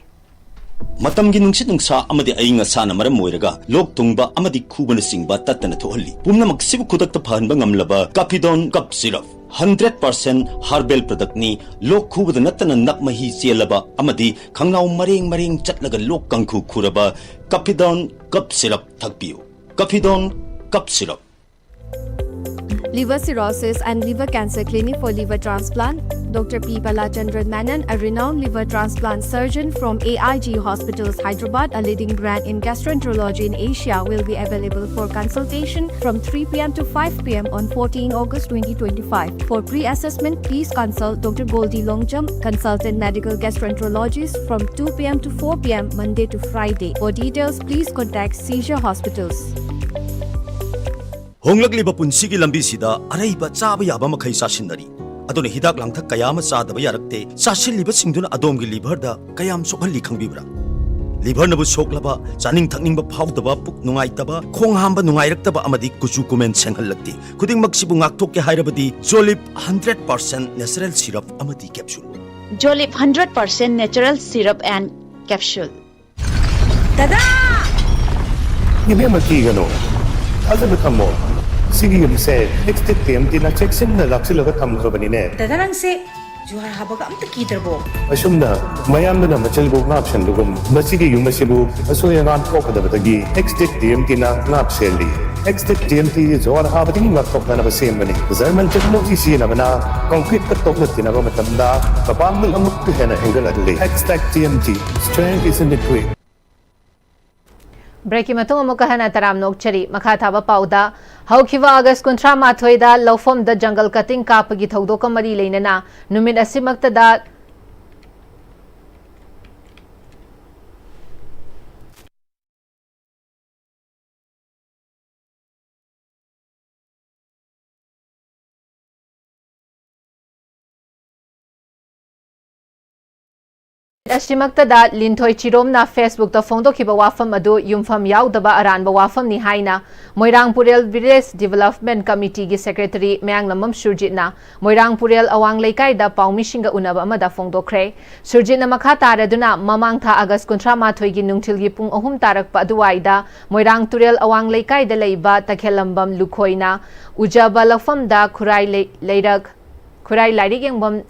ꯃꯇꯝꯒꯤ ꯅꯨꯡꯁꯤꯠ ꯅꯨꯡꯁꯥ ꯑꯃꯗꯤ ꯑꯏꯪ ꯑꯁꯥꯅ ꯃꯔꯝ ꯑꯣꯏꯔꯒ ꯂꯣꯛ ꯊꯨꯡꯕ ꯑꯃꯗꯤ ꯈꯨꯕꯅꯆꯤꯡꯕ ꯇꯠꯇꯅ ꯊꯣꯛꯍꯜꯂꯤ꯫ ꯄꯨꯝꯅꯃꯛꯁꯤꯕꯨ ꯈꯨꯗꯛꯇ ꯐꯍꯟꯕ ꯉꯝꯂꯕ Kafidon cough syrup. Hundred percent herbal ꯄ꯭ꯔꯗꯛꯅꯤ꯫ ꯂꯣꯛ ꯈꯨꯕꯗ ꯅꯠꯇꯅ ꯅꯞ ꯃꯍꯤ ꯆꯦꯜꯂꯕ ꯑꯃꯗꯤ ꯈꯪꯅꯥꯎ ꯃꯔꯦꯡ ꯃꯔꯦꯡ ꯆꯠꯂꯒ ꯂꯣꯛ ꯀꯥꯡꯈꯨ ꯈꯨꯔꯕ ꯀꯥꯐꯤꯗꯣꯟ ꯀꯞ ꯁꯤꯔꯞ ꯊꯛꯄꯤꯌꯨ꯫ Kafidon cough syrup. Liver Cirrhosis and Liver Cancer Clinic for Liver Transplant, Doctor P Balachandran Menon, a renowned liver transplant surgeon from A I G Hospitals, Hyderabad, a leading brand in gastroenterology in Asia, will be available for consultation from three p.m. to five p.m. on fourteen August twenty twenty-five. For pre-assessment, please consult Doctor Goldie Longjam, consultant medical gastroenterologist, from two p.m. to four p.m. Monday to Friday. For details, please contact Seizure Hospitals. ꯍꯣꯡꯂꯛꯂꯤꯕ ꯄꯨꯟꯁꯤꯒꯤ ꯂꯝꯕꯤꯁꯤꯗ ꯑꯔꯩꯕ ꯆꯥꯕ ꯌꯥꯕ ꯃꯈꯩ ꯆꯥꯁꯤꯟꯅꯔꯤ꯫ ꯑꯗꯨꯅ ꯍꯤꯗꯥꯛ ꯂꯥꯡꯊꯛ ꯀꯌꯥ ꯑꯃ ꯆꯥꯗꯕ ꯌꯥꯔꯛꯇꯦ꯫ ꯆꯥꯁꯤꯜꯂꯤꯕꯁꯤꯡꯗꯨꯅ ꯑꯗꯣꯝꯒꯤ ꯂꯤꯚꯔꯗ ꯀꯌꯥꯝ ꯁꯣꯛꯍꯜꯂꯤ ꯈꯪꯕꯤꯕ꯭ꯔꯥ? ꯂꯤꯚꯔꯅꯕꯨ ꯁꯣꯛꯂꯕ, ꯆꯥꯅꯤꯡ ꯊꯛꯅꯤꯡꯕ ꯐꯥꯎꯗꯕ, ꯄꯨꯛ ꯅꯨꯡꯉꯥꯏꯇꯕ, ꯈꯣꯡ ꯍꯥꯝꯕ ꯅꯨꯡꯉꯥꯏꯔꯛꯇꯕ ꯑꯃꯗꯤ ꯀꯨꯆꯨ ꯀꯨꯃꯦꯟ ꯁꯦꯡꯍꯜꯂꯛꯇꯦ꯫ ꯈꯨꯗꯤꯡꯃꯛꯁꯤꯕꯨ ꯉꯥꯛꯊꯣꯛꯀꯦ ꯍꯥꯏꯔꯕꯗꯤ Jolib hundred percent natural syrup ꯑꯃꯗꯤ capsule꯫ Jolib hundred percent natural syrup and capsule. ꯗꯗꯥ! ꯏꯕꯦꯝꯃ, ꯀꯤꯒꯅꯨ, ꯊꯥꯖꯕ ꯊꯝꯃꯣ꯫ ꯁꯤꯒꯤ ꯌꯨꯝꯁꯦ ꯑꯦꯛꯁꯇꯤꯛ ꯇꯤ ꯑꯦꯝ ꯇꯤꯅ ꯆꯦꯛꯁꯤꯟꯅ ꯂꯥꯛꯁꯤꯜꯂꯒ ꯊꯝꯈ꯭ꯔꯕꯅꯤꯅꯦ꯫ ꯗꯗꯥ, ꯅꯪꯁꯦ ꯖꯨꯍꯥꯔ ꯍꯥꯕꯒ ꯑꯝꯇ ꯀꯤꯗ꯭ꯔꯕꯣ? ꯑꯁꯨꯝꯅ ꯃꯌꯥꯝꯗꯨꯅ ꯃꯆꯤꯜꯕꯨ ꯉꯥꯛ ꯁꯦꯟꯕꯒꯨꯝ, ꯃꯁꯤꯒꯤ ꯌꯨꯝ ꯑꯁꯤꯕꯨ ꯑꯁꯣꯏ ꯑꯉꯥꯝ ꯊꯣꯛꯀꯗꯕꯗꯒꯤ ꯑꯦꯛꯁꯇꯤꯛ ꯇꯤ ꯑꯦꯝ ꯇꯤꯅ ꯉꯥꯛ ꯁꯦꯜꯂꯤ꯫ ꯑꯦꯛꯁꯇꯤꯛ ꯇꯤ ꯑꯦꯝ ꯇꯤ ꯖꯨꯍꯥꯔ ꯍꯥꯕꯗꯒꯤ ꯉꯥꯛꯊꯣꯛꯅꯅꯕ ꯁꯦꯝꯕꯅꯤ꯫ ꯖꯔꯃꯟ ꯇꯦꯛꯅꯣꯂꯣꯖꯤ ꯁꯤꯖꯤꯟꯅꯕꯅ ꯀꯪꯀ꯭ꯔꯤꯠꯀ ꯇꯣꯛꯅ ꯊꯤꯅꯕ ꯃꯇꯝꯗ ꯃꯄꯥꯡꯒꯜ ꯑꯃꯨꯛꯀ ꯍꯦꯟꯅ ꯍꯦꯟꯒꯠꯍꯜꯂꯤ꯫ ꯑꯦꯛꯁꯇꯤꯛ T M T, strength is in the grit. ꯕ꯭ꯔꯦꯛꯀꯤ ꯃꯇꯨꯡ ꯑꯃꯨꯛꯀ ꯍꯟꯅ ꯇꯔꯥꯝꯅ ꯑꯣꯛꯆꯔꯤ꯫ ꯃꯈꯥ ꯊꯥꯕ ꯄꯥꯎꯗ, ꯍꯧꯈꯤꯕ ꯑꯥꯒꯁ ꯀꯨꯟꯊ꯭ꯔꯥ ꯃꯥꯊꯣꯏꯗ ꯂꯧꯐꯝꯗ ꯖꯪꯒꯜ ꯀꯇꯤꯡ ꯀꯥꯞꯄꯒꯤ ꯊꯧꯗꯣꯛꯀ ꯃꯔꯤ ꯂꯩꯅꯅ ꯅꯨꯃꯤꯠ ꯑꯁꯤꯃꯛꯇꯗ ꯑꯁꯤꯃꯛꯇꯗ ꯂꯤꯟꯊꯣꯏ ꯆꯤꯔꯣꯝꯅ Facebook ꯇ ꯐꯣꯡꯗꯣꯛꯈꯤꯕ ꯋꯥꯐꯝ ꯑꯗꯨ ꯌꯨꯝꯐꯝ ꯌꯥꯎꯗꯕ ꯑꯔꯥꯟꯕ ꯋꯥꯐꯝꯅꯤ ꯍꯥꯏꯅ ꯃꯣꯏꯔꯥꯡ ꯄꯨꯔꯦꯜ Village Development Committee ꯒꯤ Secretary ꯃꯌꯥꯡꯂꯝꯕꯝ ꯁꯨꯔꯖꯤꯠꯅ ꯃꯣꯏꯔꯥꯡ ꯄꯨꯔꯦꯜ ꯑꯋꯥꯡ ꯂꯩꯀꯥꯏꯗ ꯄꯥꯎꯃꯤꯁꯤꯡꯒ ꯎꯅꯕ ꯑꯃꯗ ꯐꯣꯡꯗꯣꯛꯈ꯭ꯔꯦ꯫ ꯁꯨꯔꯖꯤꯠꯅ ꯃꯈꯥ ꯇꯥꯔꯗꯨꯅ ꯃꯃꯥꯡ ꯊꯥ August ꯀꯨꯟꯊ꯭ꯔꯥ ꯃꯥꯊꯣꯏꯒꯤ ꯅꯨꯡꯊꯤꯜꯒꯤ ꯄꯨꯡ ꯑꯍꯨꯝ ꯇꯥꯔꯛꯄ ꯑꯗꯨꯋꯥꯏꯗ ꯃꯣꯏꯔꯥꯡ ꯇꯨꯔꯦꯜ ꯑꯋꯥꯡ ꯂꯩꯀꯥꯏꯗ ꯂꯩꯕ ꯇꯈꯦꯜꯂꯝꯕꯝ ꯂꯨꯈꯣꯏꯅ ꯎꯖꯕ ꯂꯧꯐꯝꯗ ꯈꯨꯔꯥꯏ ꯂꯩ-, ꯂꯩꯔꯛ ꯈꯨꯔꯥꯏ ꯂꯥꯏꯔꯤꯛ ꯌꯦꯡꯐꯝ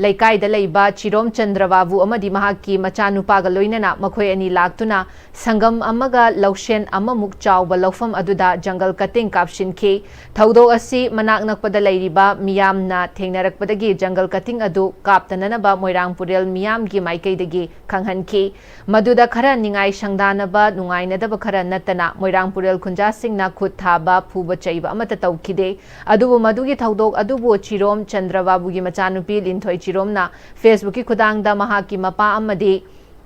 ꯂꯩꯀꯥꯏꯗ ꯂꯩꯕ ꯆꯤꯔꯣꯝ ꯆꯟꯗ꯭ꯔ ꯕꯥꯕꯨ ꯑꯃꯗꯤ ꯃꯍꯥꯛꯀꯤ ꯃꯆꯥꯅꯨꯄꯥꯒ ꯂꯣꯏꯅꯅ ꯃꯈꯣꯏ ꯑꯅꯤ ꯂꯥꯛꯇꯨꯅ ꯁꯪꯒꯝ ꯑꯃꯒ ꯂꯧꯁꯦꯟ ꯑꯃꯃꯨꯛ ꯆꯥꯎꯕ ꯂꯧꯐꯝ ꯑꯗꯨꯗ jungle cutting ꯀꯥꯞꯁꯤꯟꯈꯤ꯫ ꯊꯧꯗꯣꯛ ꯑꯁꯤ ꯃꯅꯥꯛ ꯅꯛꯄꯗ ꯂꯩꯔꯤꯕ ꯃꯤꯌꯥꯝꯅ ꯊꯦꯡꯅꯔꯛꯄꯗꯒꯤ jungle cutting ꯑꯗꯨ ꯀꯥꯞꯇꯅꯅꯕ ꯃꯣꯏꯔꯥꯡ ꯄꯨꯔꯦꯜ ꯃꯤꯌꯥꯝꯒꯤ ꯃꯥꯏꯀꯩꯗꯒꯤ ꯈꯪꯍꯟꯈꯤ꯫ ꯃꯗꯨꯗ ꯈꯔ ꯅꯤꯡꯉꯥꯏ ꯁꯪꯗꯥꯅꯕ ꯅꯨꯡꯉꯥꯏꯅꯗꯕ ꯈꯔ ꯅꯠꯇꯅ ꯃꯣꯏꯔꯥꯡ ꯄꯨꯔꯦꯜ ꯈꯨꯟꯖꯥꯁꯤꯡꯅ ꯈꯨꯠ ꯊꯥꯕ, ꯐꯨꯕ ꯆꯩꯕ ꯑꯃꯠꯇ ꯇꯧꯈꯤꯗꯦ꯫ ꯑꯗꯨꯕꯨ ꯃꯗꯨꯒꯤ ꯊꯧꯗꯣꯛ ꯑꯗꯨꯕꯨ ꯆꯤꯔꯣꯝ ꯆꯟꯗ꯭ꯔꯕꯥꯕꯨꯒꯤ ꯃꯆꯥꯅꯨꯄꯤ ꯂꯤꯟꯊꯣꯏ ꯆꯤꯔꯣꯝꯅ Facebook ꯀꯤ ꯈꯨꯠꯊꯥꯡꯗ ꯃꯍꯥꯛꯀꯤ ꯃꯄꯥ ꯑꯃꯗꯤ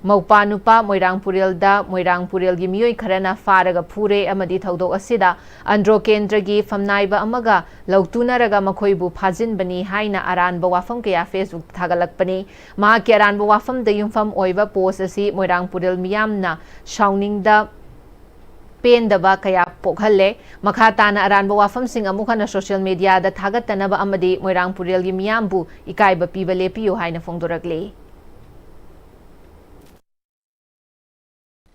ꯃꯧꯄꯥ ꯅꯨꯄꯥ ꯃꯣꯏꯔꯥꯡ ꯄꯨꯔꯦꯜꯗ ꯃꯣꯏꯔꯥꯡ ꯄꯨꯔꯦꯜꯒꯤ ꯃꯤꯑꯣꯏ ꯈꯔꯅ ꯐꯥꯔꯒ ꯐꯨꯔꯦ ꯑꯃꯗꯤ ꯊꯧꯗꯣꯛ ꯑꯁꯤꯗ ꯑꯟꯗ꯭ꯔꯣ ꯀꯦꯟꯗ꯭ꯔꯒꯤ ꯐꯝꯅꯥꯏꯕ ꯑꯃꯒ ꯂꯧꯇꯨꯅꯔꯒ ꯃꯈꯣꯏꯕꯨ ꯐꯥꯖꯤꯟꯕꯅꯤ ꯍꯥꯏꯅ ꯑꯔꯥꯟꯕ ꯋꯥꯐꯝ ꯀꯌꯥ Facebook ꯊꯥꯒꯠꯂꯛꯄꯅꯤ꯫ ꯃꯍꯥꯛꯀꯤ ꯑꯔꯥꯟꯕ ꯋꯥꯐꯝꯗ ꯌꯨꯝꯐꯝ ꯑꯣꯏꯕ post ꯑꯁꯤ ꯃꯣꯏꯔꯥꯡ ꯄꯨꯔꯦꯜ ꯃꯤꯌꯥꯝꯅ ꯁꯥꯎꯅꯤꯡꯗ ꯄꯦꯟꯗꯕ ꯀꯌꯥ ꯄꯣꯛꯍꯜꯂꯦ꯫ ꯃꯈꯥ ꯇꯥꯅ ꯑꯔꯥꯟꯕ ꯋꯥꯐꯝꯁꯤꯡ ꯑꯃꯨꯛ ꯍꯟꯅ social media ꯗ ꯊꯥꯒꯠꯇꯅꯕ ꯑꯃꯗꯤ ꯃꯣꯏꯔꯥꯡ ꯄꯨꯔꯦꯜꯒꯤ ꯃꯤꯌꯥꯝꯕꯨ ꯏꯀꯥꯏꯕ ꯄꯤꯕ ꯂꯦꯞꯄꯤꯌꯨ ꯍꯥꯏꯅ ꯐꯣꯡꯗꯣꯔꯛꯂꯤ꯫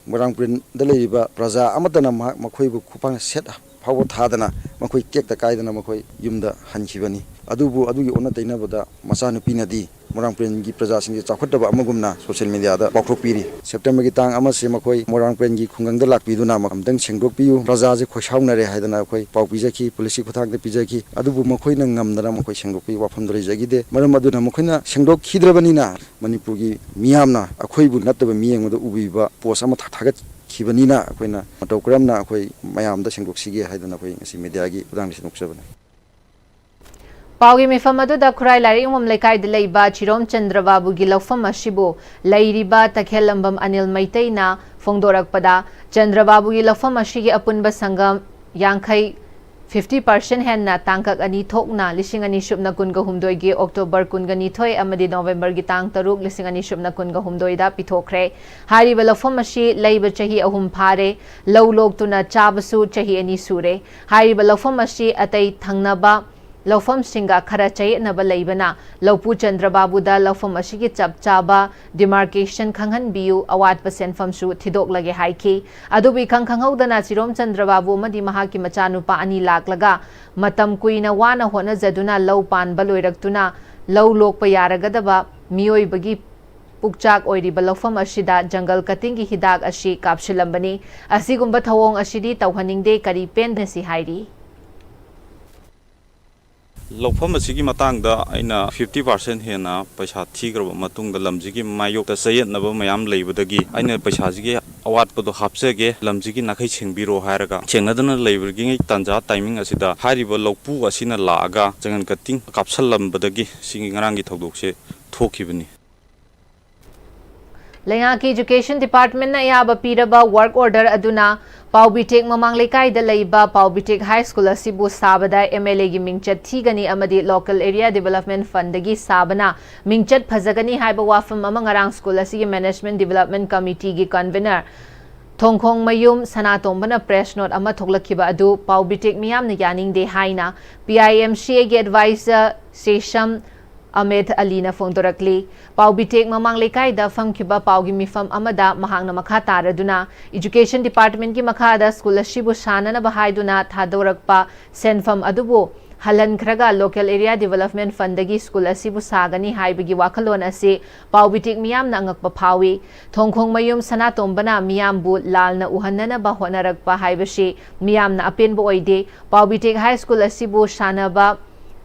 ꯃꯣꯏꯔꯥꯡ ꯄꯨꯔꯦꯟꯗ ꯂꯩꯔꯤꯕ ꯄ꯭ꯔꯖꯥ ꯑꯃꯠꯇꯅ ꯃꯍꯥꯛ, ꯃꯈꯣꯏꯕꯨ ꯈꯨꯄꯥꯡ ꯁꯦꯠ ꯐꯥꯎꯕ ꯊꯥꯗꯅ ꯃꯈꯣꯏ ꯇꯦꯛꯇ ꯀꯥꯏꯗꯅ ꯃꯈꯣꯏ ꯌꯨꯝꯗ ꯍꯟꯈꯤꯕꯅꯤ꯫ ꯑꯗꯨꯕꯨ ꯑꯗꯨꯒꯤ ꯑꯣꯟꯅ ꯇꯩꯅꯕꯗ ꯃꯆꯥꯅꯨꯄꯤꯅꯗꯤ ꯃꯣꯏꯔꯥꯡ ꯄꯨꯔꯦꯟꯒꯤ ꯄ꯭ꯔꯖꯥꯁꯤꯡꯁꯦ ꯆꯥꯎꯈꯠꯇꯕ ꯑꯃꯒꯨꯝꯅ social media ꯗ ꯄꯥꯎꯊꯣꯛꯄꯤꯔꯤ꯫ September ꯒꯤ ꯇꯥꯡ ꯑꯃꯁꯦ ꯃꯈꯣꯏ ꯃꯣꯏꯔꯥꯡ ꯄꯨꯔꯦꯟꯒꯤ ꯈꯨꯡꯒꯪꯗ ꯂꯥꯛꯄꯤꯗꯨꯅ ꯑꯃꯨꯛꯇꯪ ꯁꯦꯡꯗꯣꯛꯄꯤꯌꯨ, ꯄ꯭ꯔꯖꯥꯁꯦ ꯈꯣꯏꯁꯥꯎꯅꯔꯦ ꯍꯥꯏꯗꯅ ꯑꯩꯈꯣꯏ ꯄꯥꯎ ꯄꯤꯖꯈꯤ, ꯄꯨꯂꯤꯁꯀꯤ ꯈꯨꯠꯊꯥꯡꯗ ꯄꯤꯖꯈꯤ꯫ ꯑꯗꯨꯕꯨ ꯃꯈꯣꯏꯅ ꯉꯝꯗꯅ ꯃꯈꯣꯏ ꯁꯦꯡꯗꯣꯛꯄꯒꯤ ꯋꯥꯐꯝꯗꯣ ꯂꯩꯖꯈꯤꯗꯦ꯫ ꯃꯔꯝ ꯑꯗꯨꯅ ꯃꯈꯣꯏꯅ ꯁꯦꯡꯗꯣꯛꯈꯤꯗ꯭ꯔꯕꯅꯤꯅ ꯃꯅꯤꯄꯨꯔꯒꯤ ꯃꯤꯌꯥꯝꯅ ꯑꯩꯈꯣꯏꯕꯨ ꯅꯠꯇꯕ ꯃꯤ ꯌꯦꯡꯕꯗ ꯎꯕꯤꯕ post ꯑꯃ ꯊꯥ-, ꯊꯥꯒꯠꯈꯤꯕꯅꯤꯅ ꯑꯩꯈꯣꯏꯅ ꯃꯇꯧ ꯀꯔꯝꯅ ꯑꯩꯈꯣꯏ ꯃꯌꯥꯝꯗ ꯁꯦꯡꯗꯣꯛꯁꯤꯒꯦ ꯍꯥꯏꯗꯅ ꯑꯩꯈꯣꯏ ꯉꯁꯤ media ꯒꯤ ꯈꯨꯠꯊꯥꯡꯗ ꯁꯦꯡꯗꯣꯛꯆꯕꯅꯤ꯫ ꯄꯥꯎꯒꯤ ꯃꯤꯐꯝ ꯑꯗꯨꯗ ꯈꯨꯔꯥꯏ ꯂꯥꯏꯔꯤꯛ ꯌꯣꯟꯐꯝ ꯂꯩꯀꯥꯏꯗ ꯂꯩꯕ ꯆꯤꯔꯣꯝ ꯆꯟꯗ꯭ꯔꯕꯥꯕꯨꯒꯤ ꯂꯧꯐꯝ ꯑꯁꯤꯕꯨ ꯂꯩꯔꯤꯕ ꯇꯈꯦꯜꯂꯝꯕꯝ ꯑꯅꯤꯜ ꯃꯩꯇꯩꯅ ꯐꯣꯡꯗꯣꯔꯛꯄꯗ, ꯆꯟꯗ꯭ꯔꯕꯥꯕꯨꯒꯤ ꯂꯧꯐꯝ ꯑꯁꯤꯒꯤ ꯑꯄꯨꯟꯕ ꯁꯪꯒꯝ ꯌꯥꯡꯈꯩ ꯐꯤꯐꯇꯤ ꯄꯥꯔꯁꯦꯟ ꯍꯦꯟꯅ ꯇꯥꯡꯀꯛ ꯑꯅꯤ ꯊꯣꯛꯅ ꯂꯤꯁꯤꯡ ꯑꯅꯤ ꯁꯨꯞꯅ ꯀꯨꯟꯒ ꯍꯨꯝꯗꯣꯏꯒꯤ ꯑꯣꯛꯇꯣꯕꯔ ꯀꯨꯟꯒꯅꯤꯊꯣꯏ ꯑꯃꯗꯤ ꯅꯣꯕꯦꯝꯕꯔꯒꯤ ꯇꯥꯡ ꯇꯔꯨꯛ, ꯂꯤꯁꯤꯡ ꯑꯅꯤ ꯁꯨꯞꯅ ꯀꯨꯟꯒ ꯍꯨꯝꯗꯣꯏꯗ ꯄꯤꯊꯣꯛꯈ꯭ꯔꯦ꯫ ꯍꯥꯏꯔꯤꯕ ꯂꯧꯐꯝ ꯑꯁꯤ ꯂꯩꯕ ꯆꯍꯤ ꯑꯍꯨꯝ ꯐꯥꯔꯦ꯫ ꯂꯧ ꯂꯣꯛꯇꯨꯅ ꯆꯥꯕꯁꯨ ꯆꯍꯤ ꯑꯅꯤ ꯁꯨꯔꯦ꯫ ꯍꯥꯏꯔꯤꯕ ꯂꯧꯐꯝ ꯑꯁꯤ ꯑꯇꯩ ꯊꯪꯅꯕ ꯂꯧꯐꯝꯁꯤꯡꯒ ꯈꯔ ꯆꯌꯦꯠꯅꯕ ꯂꯩꯕꯅ, ꯂꯧꯄꯨ ꯆꯟꯗ꯭ꯔꯕꯥꯕꯨꯗ ꯂꯧꯐꯝ ꯑꯁꯤꯒꯤ ꯆꯞ ꯆꯥꯕ demarcation ꯈꯪꯍꯟꯕꯤꯌꯨ, ꯑꯋꯥꯠꯄ ꯁꯦꯟꯐꯝꯁꯨ ꯊꯤꯗꯣꯛꯂꯒꯦ ꯍꯥꯏꯈꯤ꯫ ꯑꯗꯨꯕꯨ ꯏꯈꯪ ꯈꯪꯍꯧꯗꯅ ꯆꯤꯔꯣꯝ ꯆꯟꯗ꯭ꯔꯕꯥꯕꯨ ꯑꯃꯗꯤ ꯃꯍꯥꯛꯀꯤ ꯃꯆꯥꯅꯨꯄꯥ ꯑꯅꯤ ꯂꯥꯛꯂꯒ ꯃꯇꯝ ꯀꯨꯏꯅ ꯋꯥꯅ ꯍꯣꯠꯅꯖꯗꯨꯅ ꯂꯧ ꯄꯥꯟꯕ ꯂꯣꯏꯔꯛꯇꯨꯅ ꯂꯧ ꯂꯣꯛꯄ ꯌꯥꯔꯒꯗꯕ ꯃꯤꯑꯣꯏꯕꯒꯤ ꯄꯨꯛꯆꯥꯛ ꯑꯣꯏꯔꯤꯕ ꯂꯧꯐꯝ ꯑꯁꯤꯗ jungle cutting ꯒꯤ ꯍꯤꯗꯥꯛ ꯑꯁꯤ ꯀꯥꯞꯁꯤꯜꯂꯝꯕꯅꯤ꯫ ꯑꯁꯤꯒꯨꯝꯕ ꯊꯧꯑꯣꯡ ꯑꯁꯤꯗꯤ ꯇꯧꯍꯟꯅꯤꯡꯗꯦ, ꯀꯔꯤ ꯄꯦꯟꯗꯅ ꯁꯤ ꯍꯥꯏꯔꯤ꯫ ꯂꯧꯐꯝ ꯑꯁꯤꯒꯤ ꯃꯇꯥꯡꯗ ꯑꯩꯅ ꯐꯤꯐꯇꯤ ꯄꯥꯔꯁꯦꯟ ꯍꯦꯟꯅ ꯄꯩꯁꯥ ꯊꯤꯈ꯭ꯔꯕ ꯃꯇꯨꯡꯗ ꯂꯝꯁꯤꯒꯤ ꯃꯥꯌꯣꯛꯇ ꯆꯌꯦꯠꯅꯕ ꯃꯌꯥꯝ ꯂꯩꯕꯗꯒꯤ ꯑꯩꯅ ꯄꯩꯁꯥꯁꯤꯒꯤ ꯑꯋꯥꯠꯄꯗꯣ ꯍꯥꯞꯆꯒꯦ, ꯂꯝꯁꯤꯒꯤ ꯅꯥꯈꯩ ꯁꯦꯡꯕꯤꯔꯣ ꯍꯥꯏꯔꯒ ꯁꯦꯡꯅꯗꯅ ꯂꯩꯕꯒꯤ ꯇꯥꯟꯖꯥ timing ꯑꯁꯤꯗ ꯍꯥꯏꯔꯤꯕ ꯂꯧꯄꯨ ꯑꯁꯤꯅ ꯂꯥꯛꯑꯒ jungle cutting ꯀꯥꯞꯁꯜꯂꯝꯕꯗꯒꯤ ꯁꯤꯒꯤ ꯉꯔꯥꯡꯒꯤ ꯊꯧꯗꯣꯛꯁꯦ ꯊꯣꯛꯈꯤꯕꯅꯤ꯫ ꯂꯩꯉꯥꯛꯀꯤ Education Department ꯅ ꯑꯌꯥꯕ ꯄꯤꯔꯕ work order ꯑꯗꯨꯅ ꯄꯥꯎꯕꯤꯇꯦꯛ ꯃꯃꯥꯡ ꯂꯩꯀꯥꯏꯗ ꯂꯩꯕ ꯄꯥꯎꯕꯤꯇꯦꯛ High School ꯑꯁꯤꯕꯨ ꯁꯥꯕꯗ M L A ꯒꯤ ꯃꯤꯡꯆꯠ ꯊꯤꯒꯅꯤ ꯑꯃꯗꯤ Local Area Development Fund ꯗꯒꯤ ꯁꯥꯕꯅ ꯃꯤꯡꯆꯠ ꯐꯖꯒꯅꯤ ꯍꯥꯏꯕ ꯋꯥꯐꯝ ꯑꯃ ꯉꯔꯥꯡ school ꯑꯁꯤꯒꯤ Management Development Committee ꯒꯤ convener ꯊꯣꯡꯈꯣꯡꯃꯌꯨꯝ ꯁꯅꯥꯇꯣꯝꯕꯅ press note ꯑꯃ ꯊꯣꯛꯂꯛꯈꯤꯕ ꯑꯗꯨ ꯄꯥꯎꯕꯤꯇꯦꯛ ꯃꯤꯌꯥꯝꯅ ꯌꯥꯅꯤꯡꯗꯦ ꯍꯥꯏꯅ P I M C A ꯒꯤ advisor ꯁꯦꯁꯝ ꯑꯃꯦꯊ ꯑꯂꯤꯅ ꯐꯣꯡꯗꯣꯔꯛꯂꯤ꯫ ꯄꯥꯎꯕꯤꯇꯦꯛ ꯃꯃꯥꯡ ꯂꯩꯀꯥꯏꯗ ꯐꯝꯈꯤꯕ ꯄꯥꯎꯒꯤ ꯃꯤꯐꯝ ꯑꯃꯗ ꯃꯍꯥꯛꯅ ꯃꯈꯥ ꯇꯥꯔꯗꯨꯅ, Education Department ꯀꯤ ꯃꯈꯥꯗ school ꯑꯁꯤꯕꯨ ꯁꯥꯅꯅꯕ ꯍꯥꯏꯗꯨꯅ ꯊꯥꯗꯣꯔꯛꯄ ꯁꯦꯟꯐꯝ ꯑꯗꯨꯕꯨ ꯍꯜꯍꯟꯈ꯭ꯔꯒ Local Area Development Fund ꯗꯒꯤ school ꯑꯁꯤꯕꯨ ꯁꯥꯒꯅꯤ ꯍꯥꯏꯕꯒꯤ ꯋꯥꯈꯜꯂꯣꯟ ꯑꯁꯤ ꯄꯥꯎꯕꯤꯇꯦꯛ ꯃꯤꯌꯥꯝꯅ ꯑꯉꯛꯄ ꯐꯥꯎꯏ꯫ ꯊꯣꯡꯈꯣꯡꯃꯌꯨꯝ ꯁꯅꯥꯇꯣꯝꯕꯅ ꯃꯤꯌꯥꯝꯕꯨ ꯂꯥꯜꯅ ꯎꯍꯟꯅꯅꯕ ꯍꯣꯠꯅꯔꯛꯄ ꯍꯥꯏꯕꯁꯤ ꯃꯤꯌꯥꯝꯅ ꯑꯄꯦꯟꯕ ꯑꯣꯏꯗꯦ꯫ ꯄꯥꯎꯕꯤꯇꯦꯛ High School ꯑꯁꯤꯕꯨ ꯁꯥꯅꯕ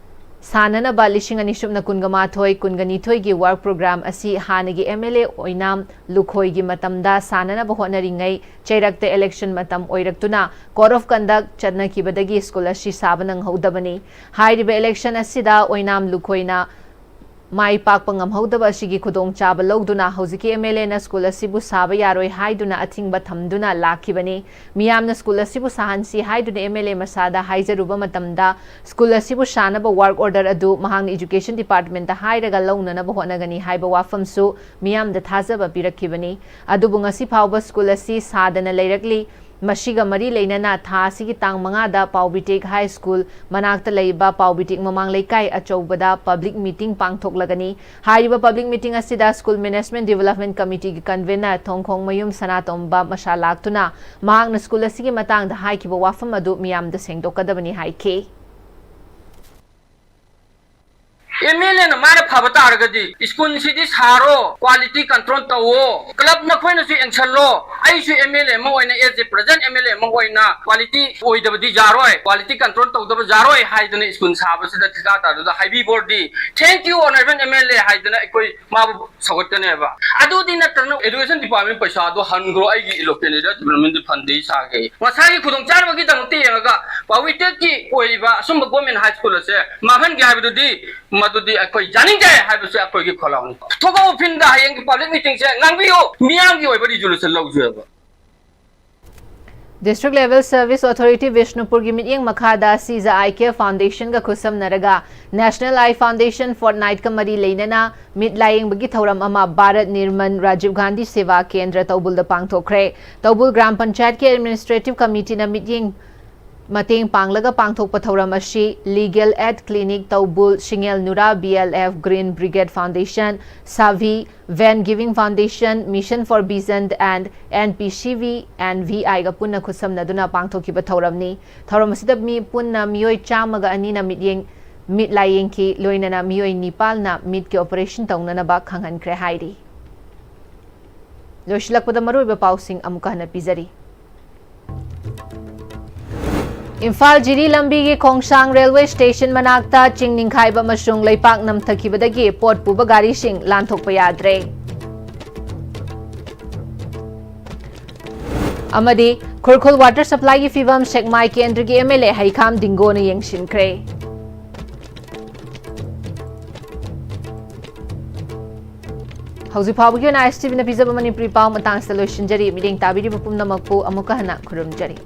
ꯁꯥꯅꯅꯕ ꯂꯤꯁꯤꯡ ꯑꯅꯤ ꯁꯨꯞꯅ ꯀꯨꯟꯒ ꯃꯥꯊꯣꯏ ꯀꯨꯟꯒ ꯅꯤꯊꯣꯏꯒꯤ work program ꯑꯁꯤ ꯍꯥꯟꯅꯒꯤ M L A ꯑꯣꯏꯅꯥꯝ ꯂꯨꯈꯣꯏꯒꯤ ꯃꯇꯝꯗ ꯁꯥꯅꯅꯕ ꯍꯣꯠꯅꯔꯤꯉꯩ ꯆꯩꯔꯛꯇ election ꯃꯇꯝ ꯑꯣꯏꯔꯛꯇꯨꯅ Code of Conduct ꯆꯠꯅꯈꯤꯕꯗꯒꯤ school ꯑꯁꯤ ꯁꯥꯕ ꯅꯪꯍꯧꯗꯕꯅꯤ꯫ ꯍꯥꯏꯔꯤꯕ election ꯑꯁꯤꯗ ꯑꯣꯏꯅꯥꯝ ꯂꯨꯈꯣꯏꯅ ꯃꯥꯏ ꯄꯥꯛꯄ ꯉꯝꯍꯧꯗꯕ ꯑꯁꯤꯒꯤ ꯈꯨꯗꯣꯡꯆꯥꯕ ꯂꯧꯗꯨꯅ ꯍꯧꯖꯤꯛꯀꯤ ꯑꯦꯝ ꯑꯦꯜ ꯑꯦꯅ ꯁ꯭ꯀꯨꯜ ꯑꯁꯤꯕꯨ ꯁꯥꯕ ꯌꯥꯔꯣꯏ ꯍꯥꯏꯗꯨꯅ ꯑꯊꯤꯡꯕ ꯊꯝꯗꯨꯅ ꯂꯥꯛꯈꯤꯕꯅꯤ꯫ ꯃꯤꯌꯥꯝꯅ ꯁ꯭ꯀꯨꯜ ꯑꯁꯤꯕꯨ ꯁꯥꯍꯟꯁꯤ ꯍꯥꯏꯗꯨꯅ ꯑꯦꯝ ꯑꯦꯜ ꯑꯦ ꯃꯁꯥꯗ ꯍꯥꯏꯖꯔꯨꯕ ꯃꯇꯝꯗ, ꯁ꯭ꯀꯨꯜ ꯑꯁꯤꯕꯨ ꯁꯥꯅꯕ ꯋꯥꯔꯛ ꯑꯣꯔꯗꯔ ꯑꯗꯨ ꯃꯍꯥꯛꯅ ꯏꯖꯨꯀꯦꯁꯟ ꯗꯤꯄꯥꯔꯠꯃꯦꯟꯇ ꯍꯥꯏꯔꯒ ꯂꯧꯅꯅꯕ ꯍꯣꯠꯅꯒꯅꯤ ꯍꯥꯏꯕ ꯋꯥꯐꯝꯁꯨ ꯃꯤꯌꯥꯝꯗ ꯊꯥꯖꯕ ꯄꯤꯔꯛꯈꯤꯕꯅꯤ꯫ ꯑꯗꯨꯕꯨ ꯉꯁꯤ ꯐꯥꯎꯕ ꯁ꯭ꯀꯨꯜ ꯑꯁꯤ ꯁꯥꯗꯅ ꯂꯩꯔꯛꯂꯤ꯫ ꯃꯁꯤꯒ ꯃꯔꯤ ꯂꯩꯅꯅ ꯊꯥ ꯑꯁꯤꯒꯤ ꯇꯥꯡ ꯃꯉꯥꯗ ꯄꯥꯎꯕꯤꯇꯦꯛ ꯍꯥꯏ ꯁ꯭ꯀꯨꯜ ꯃꯅꯥꯛꯇ ꯂꯩꯕ ꯄꯥꯎꯕꯤꯇꯦꯛ ꯃꯃꯥꯡ ꯂꯩꯀꯥꯏ ꯑꯆꯧꯕꯗ ꯄꯕ꯭ꯂꯤꯛ ꯃꯤꯇꯤꯡ ꯄꯥꯡꯊꯣꯛꯂꯒꯅꯤ꯫ ꯍꯥꯏꯔꯤꯕ ꯄꯕ꯭ꯂꯤꯛ ꯃꯤꯇꯤꯡ ꯑꯁꯤꯗ ꯁ꯭ꯀꯨꯜ ꯃꯦꯅꯦꯖꯃꯦꯟꯠ ꯗꯤꯕꯦꯂꯞꯃꯦꯟꯠ ꯀꯃꯤꯇꯤꯒꯤ ꯀꯟꯚꯦꯅꯔ ꯊꯣꯡꯈꯣꯡꯃꯌꯨꯝ ꯁꯅꯥꯇꯣꯝꯕ ꯃꯁꯥ ꯂꯥꯛꯇꯨꯅ ꯃꯍꯥꯛꯅ ꯁ꯭ꯀꯨꯜ ꯑꯁꯤꯒꯤ ꯃꯇꯥꯡꯗ ꯍꯥꯏꯈꯤꯕ ꯋꯥꯐꯝ ꯑꯗꯨ ꯃꯤꯌꯥꯝꯗ ꯁꯦꯡꯗꯣꯛꯀꯗꯕꯅꯤ ꯍꯥꯏꯈꯤ꯫ ꯑꯦꯝ ꯑꯦꯜ ꯑꯦꯅ ꯃꯥꯅ ꯐꯕ ꯇꯥꯔꯒꯗꯤ ꯁ꯭ꯀꯨꯜꯁꯤꯗꯤ ꯁꯥꯔꯣ, ꯀ꯭ꯋꯥꯂꯤꯇꯤ ꯀꯟꯇ꯭ꯔꯣꯜ ꯇꯧꯋꯣ, ꯀ꯭ꯂꯕ ꯅꯈꯣꯏꯅꯁꯨ ꯌꯦꯡꯁꯜꯂꯣ, ꯑꯩꯁꯨ ꯑꯦꯝ ꯑꯦꯜ ꯑꯦ ꯑꯃ ꯑꯣꯏꯅ, as a present M L ꯑꯦ ꯑꯃ ꯑꯣꯏꯅ ꯀ꯭ꯋꯥꯂꯤꯇꯤ ꯑꯣꯏꯗꯕꯗꯤ ꯌꯥꯔꯣꯏ, ꯀ꯭ꯋꯥꯂꯤꯇꯤ ꯀꯟꯇ꯭ꯔꯣꯜ ꯇꯧꯗꯕ ꯌꯥꯔꯣꯏ ꯍꯥꯏꯗꯅ ꯁ꯭ꯀꯨꯜ ꯁꯥꯕꯁꯤꯗ ꯊꯤꯀꯥꯗꯥꯔꯗꯨꯗ ꯍꯥꯏꯕꯤꯕ ꯑꯣꯏꯔꯗꯤ, thank you honourable M L A ꯍꯥꯏꯗꯅ ꯑꯩꯈꯣꯏ ꯃꯥꯕꯨ ꯁꯧꯒꯠꯀꯅꯦꯕ꯫ ꯑꯗꯨꯗꯤ ꯅꯠꯇꯅ education department ꯄꯩꯁꯥꯗꯣ ꯍꯟꯈ꯭ꯔꯣ, ꯑꯩꯒꯤ allocated development fundꯗꯒꯤ ꯁꯥꯒꯦ꯫ ꯃꯁꯥꯒꯤ ꯈꯨꯗꯣꯡꯆꯥꯅꯕꯒꯤꯗꯃꯛꯇ ꯌꯦꯡꯉꯒ ꯄꯥꯎꯋꯤꯇꯦꯛꯀꯤ ꯑꯣꯏꯔꯤꯕ ꯑꯁꯨꯝꯕ government high school ꯑꯁꯦ ꯃꯥꯡꯍꯟꯒꯦ ꯍꯥꯏꯕꯗꯨꯗꯤ, ꯃꯗꯨꯗꯤ ꯑꯩꯈꯣꯏ ꯌꯥꯅꯤꯡꯗꯦ ꯍꯥꯏꯕꯁꯦ ꯑꯩꯈꯣꯏꯒꯤ ꯈꯣꯜꯂꯥꯎꯅꯤ꯫ ꯊꯣꯛꯂꯛꯎ ꯐꯤꯜꯗ ꯍꯌꯦꯡꯒꯤ ꯄꯕ꯭ꯂꯤꯛ ꯃꯤꯇꯤꯡꯁꯦ ꯉꯥꯡꯕꯤꯌꯨ, ꯃꯤꯌꯥꯝꯒꯤ ꯑꯣꯏꯕ ꯔꯤꯖꯣꯂꯨꯁꯟ ꯂꯧꯖꯦꯕ꯫ District Level Service Authority ꯕꯤꯁꯅꯨꯄꯨꯔꯒꯤ ꯃꯤꯠꯌꯦꯡ ꯃꯈꯥꯗ ꯁꯤꯖ ꯑꯥꯏ ꯀꯦꯌꯔ ꯐꯥꯎꯟꯗꯦꯁꯟꯒ ꯈꯨꯠꯁꯝꯅꯔꯒ National Eye Foundation Fortnightꯀ ꯃꯔꯤ ꯂꯩꯅꯅ ꯃꯤꯠ ꯂꯥꯌꯦꯡꯕꯒꯤ ꯊꯧꯔꯝ ꯑꯃ ꯚꯥꯔꯠ ꯅꯤꯔꯃꯟ ꯔꯥꯖꯤꯕ ꯒꯥꯟꯙꯤ ꯁꯦꯚꯥ ꯀꯦꯟꯗ꯭ꯔ ꯇꯧꯕꯨꯜꯗ ꯄꯥꯡꯊꯣꯛꯈ꯭ꯔꯦ꯫ ꯇꯧꯕꯨꯜ ꯒ꯭ꯔꯥꯝ ꯄꯟꯆꯥꯌꯠꯀꯤ ꯑꯦꯗꯃꯤꯅꯤꯁꯇ꯭ꯔꯦꯇꯤꯚ ꯀꯃꯤꯇꯤꯅ ꯃꯤꯠꯌꯦꯡ ꯃꯇꯦꯡ ꯄꯥꯡꯂꯒ ꯄꯥꯡꯊꯣꯛꯄ ꯊꯧꯔꯝ ꯑꯁꯤ Legal Aid Clinic ꯇꯧꯕꯨꯜ, ꯁꯤꯡꯉꯦꯜ ꯅꯨꯔꯥ, B L F, Green Brigade Foundation, ꯁꯥꯚꯤ, Van Giving Foundation, Mission for Vision and N P C V and V Iꯒ ꯄꯨꯟꯅ ꯈꯨꯠꯁꯝꯅꯗꯨꯅ ꯄꯥꯡꯊꯣꯛꯈꯤꯕ ꯊꯧꯔꯝꯅꯤ꯫ ꯊꯧꯔꯝ ꯑꯁꯤꯗ ꯃꯤ ꯄꯨꯟꯅ ꯃꯤꯑꯣꯏ ꯆꯥꯝꯃꯒ ꯑꯅꯤꯅ ꯃꯤꯠꯌꯦꯡ, ꯃꯤꯠ ꯂꯥꯌꯦꯡꯈꯤ, ꯂꯣꯏꯅꯅ ꯃꯤꯑꯣꯏ ꯅꯤꯄꯥꯜꯅ ꯃꯤꯠꯀꯤ ꯑꯣꯄꯔꯦꯁꯟ ꯇꯧꯅꯅꯕ ꯈꯪꯍꯟꯈ꯭ꯔꯦ ꯍꯥꯏꯔꯤ꯫ ꯂꯣꯏꯁꯤꯜꯂꯛꯄꯗ ꯃꯔꯨꯑꯣꯏꯕ ꯄꯥꯎꯁꯤꯡ ꯑꯃꯨꯛꯀ ꯍꯟꯅ ꯄꯤꯖꯔꯤ꯫ ꯏꯝꯐꯥꯜ ꯖꯤꯔꯤ ꯂꯝꯕꯤꯒꯤ ꯈꯣꯡꯁꯥꯡ ꯔꯦꯜꯋꯦ ꯁ꯭ꯇꯦꯁꯟ ꯃꯅꯥꯛꯇ ꯆꯤꯡ ꯅꯤꯡꯈꯥꯏꯕ ꯑꯃꯁꯨꯡ ꯂꯩꯄꯥꯛ ꯅꯝꯊꯈꯤꯕꯗꯒꯤ ꯄꯣꯠ ꯄꯨꯕ ꯒꯥꯔꯤꯁꯤꯡ ꯂꯥꯟꯊꯣꯛꯄ ꯌꯥꯗ꯭ꯔꯦ꯫ ꯑꯃꯗꯤ ꯈꯨꯔꯈꯨꯜ ꯋꯥꯇꯔ ꯁꯄ꯭ꯂꯥꯏꯒꯤ ꯐꯤꯚꯝ ꯁꯦꯛꯃꯥꯏ ꯀꯦꯟꯗ꯭ꯔꯒꯤ M L A ꯍꯩꯈꯥꯝ ꯗꯤꯡꯒꯣꯅ ꯌꯦꯡꯁꯤꯟꯈ꯭ꯔꯦ꯫ ꯍꯧꯖꯤꯛ ꯐꯥꯎꯕꯒꯤ ꯑꯣꯏꯅ ISTVꯅ ꯄꯤꯖꯕ ꯃꯅꯤꯄꯨꯔꯤ ꯄꯥꯎ ꯃꯇꯥꯡꯁꯤꯗ ꯂꯣꯏꯁꯤꯟꯖꯔꯤ꯫ ꯃꯤꯠꯌꯦꯡ ꯇꯥꯕꯤꯔꯤꯕ ꯄꯨꯝꯅꯃꯛꯄꯨ ꯑꯃꯨꯛꯀ ꯍꯟꯅ ꯈꯨꯔꯨꯝꯖꯔꯤ꯫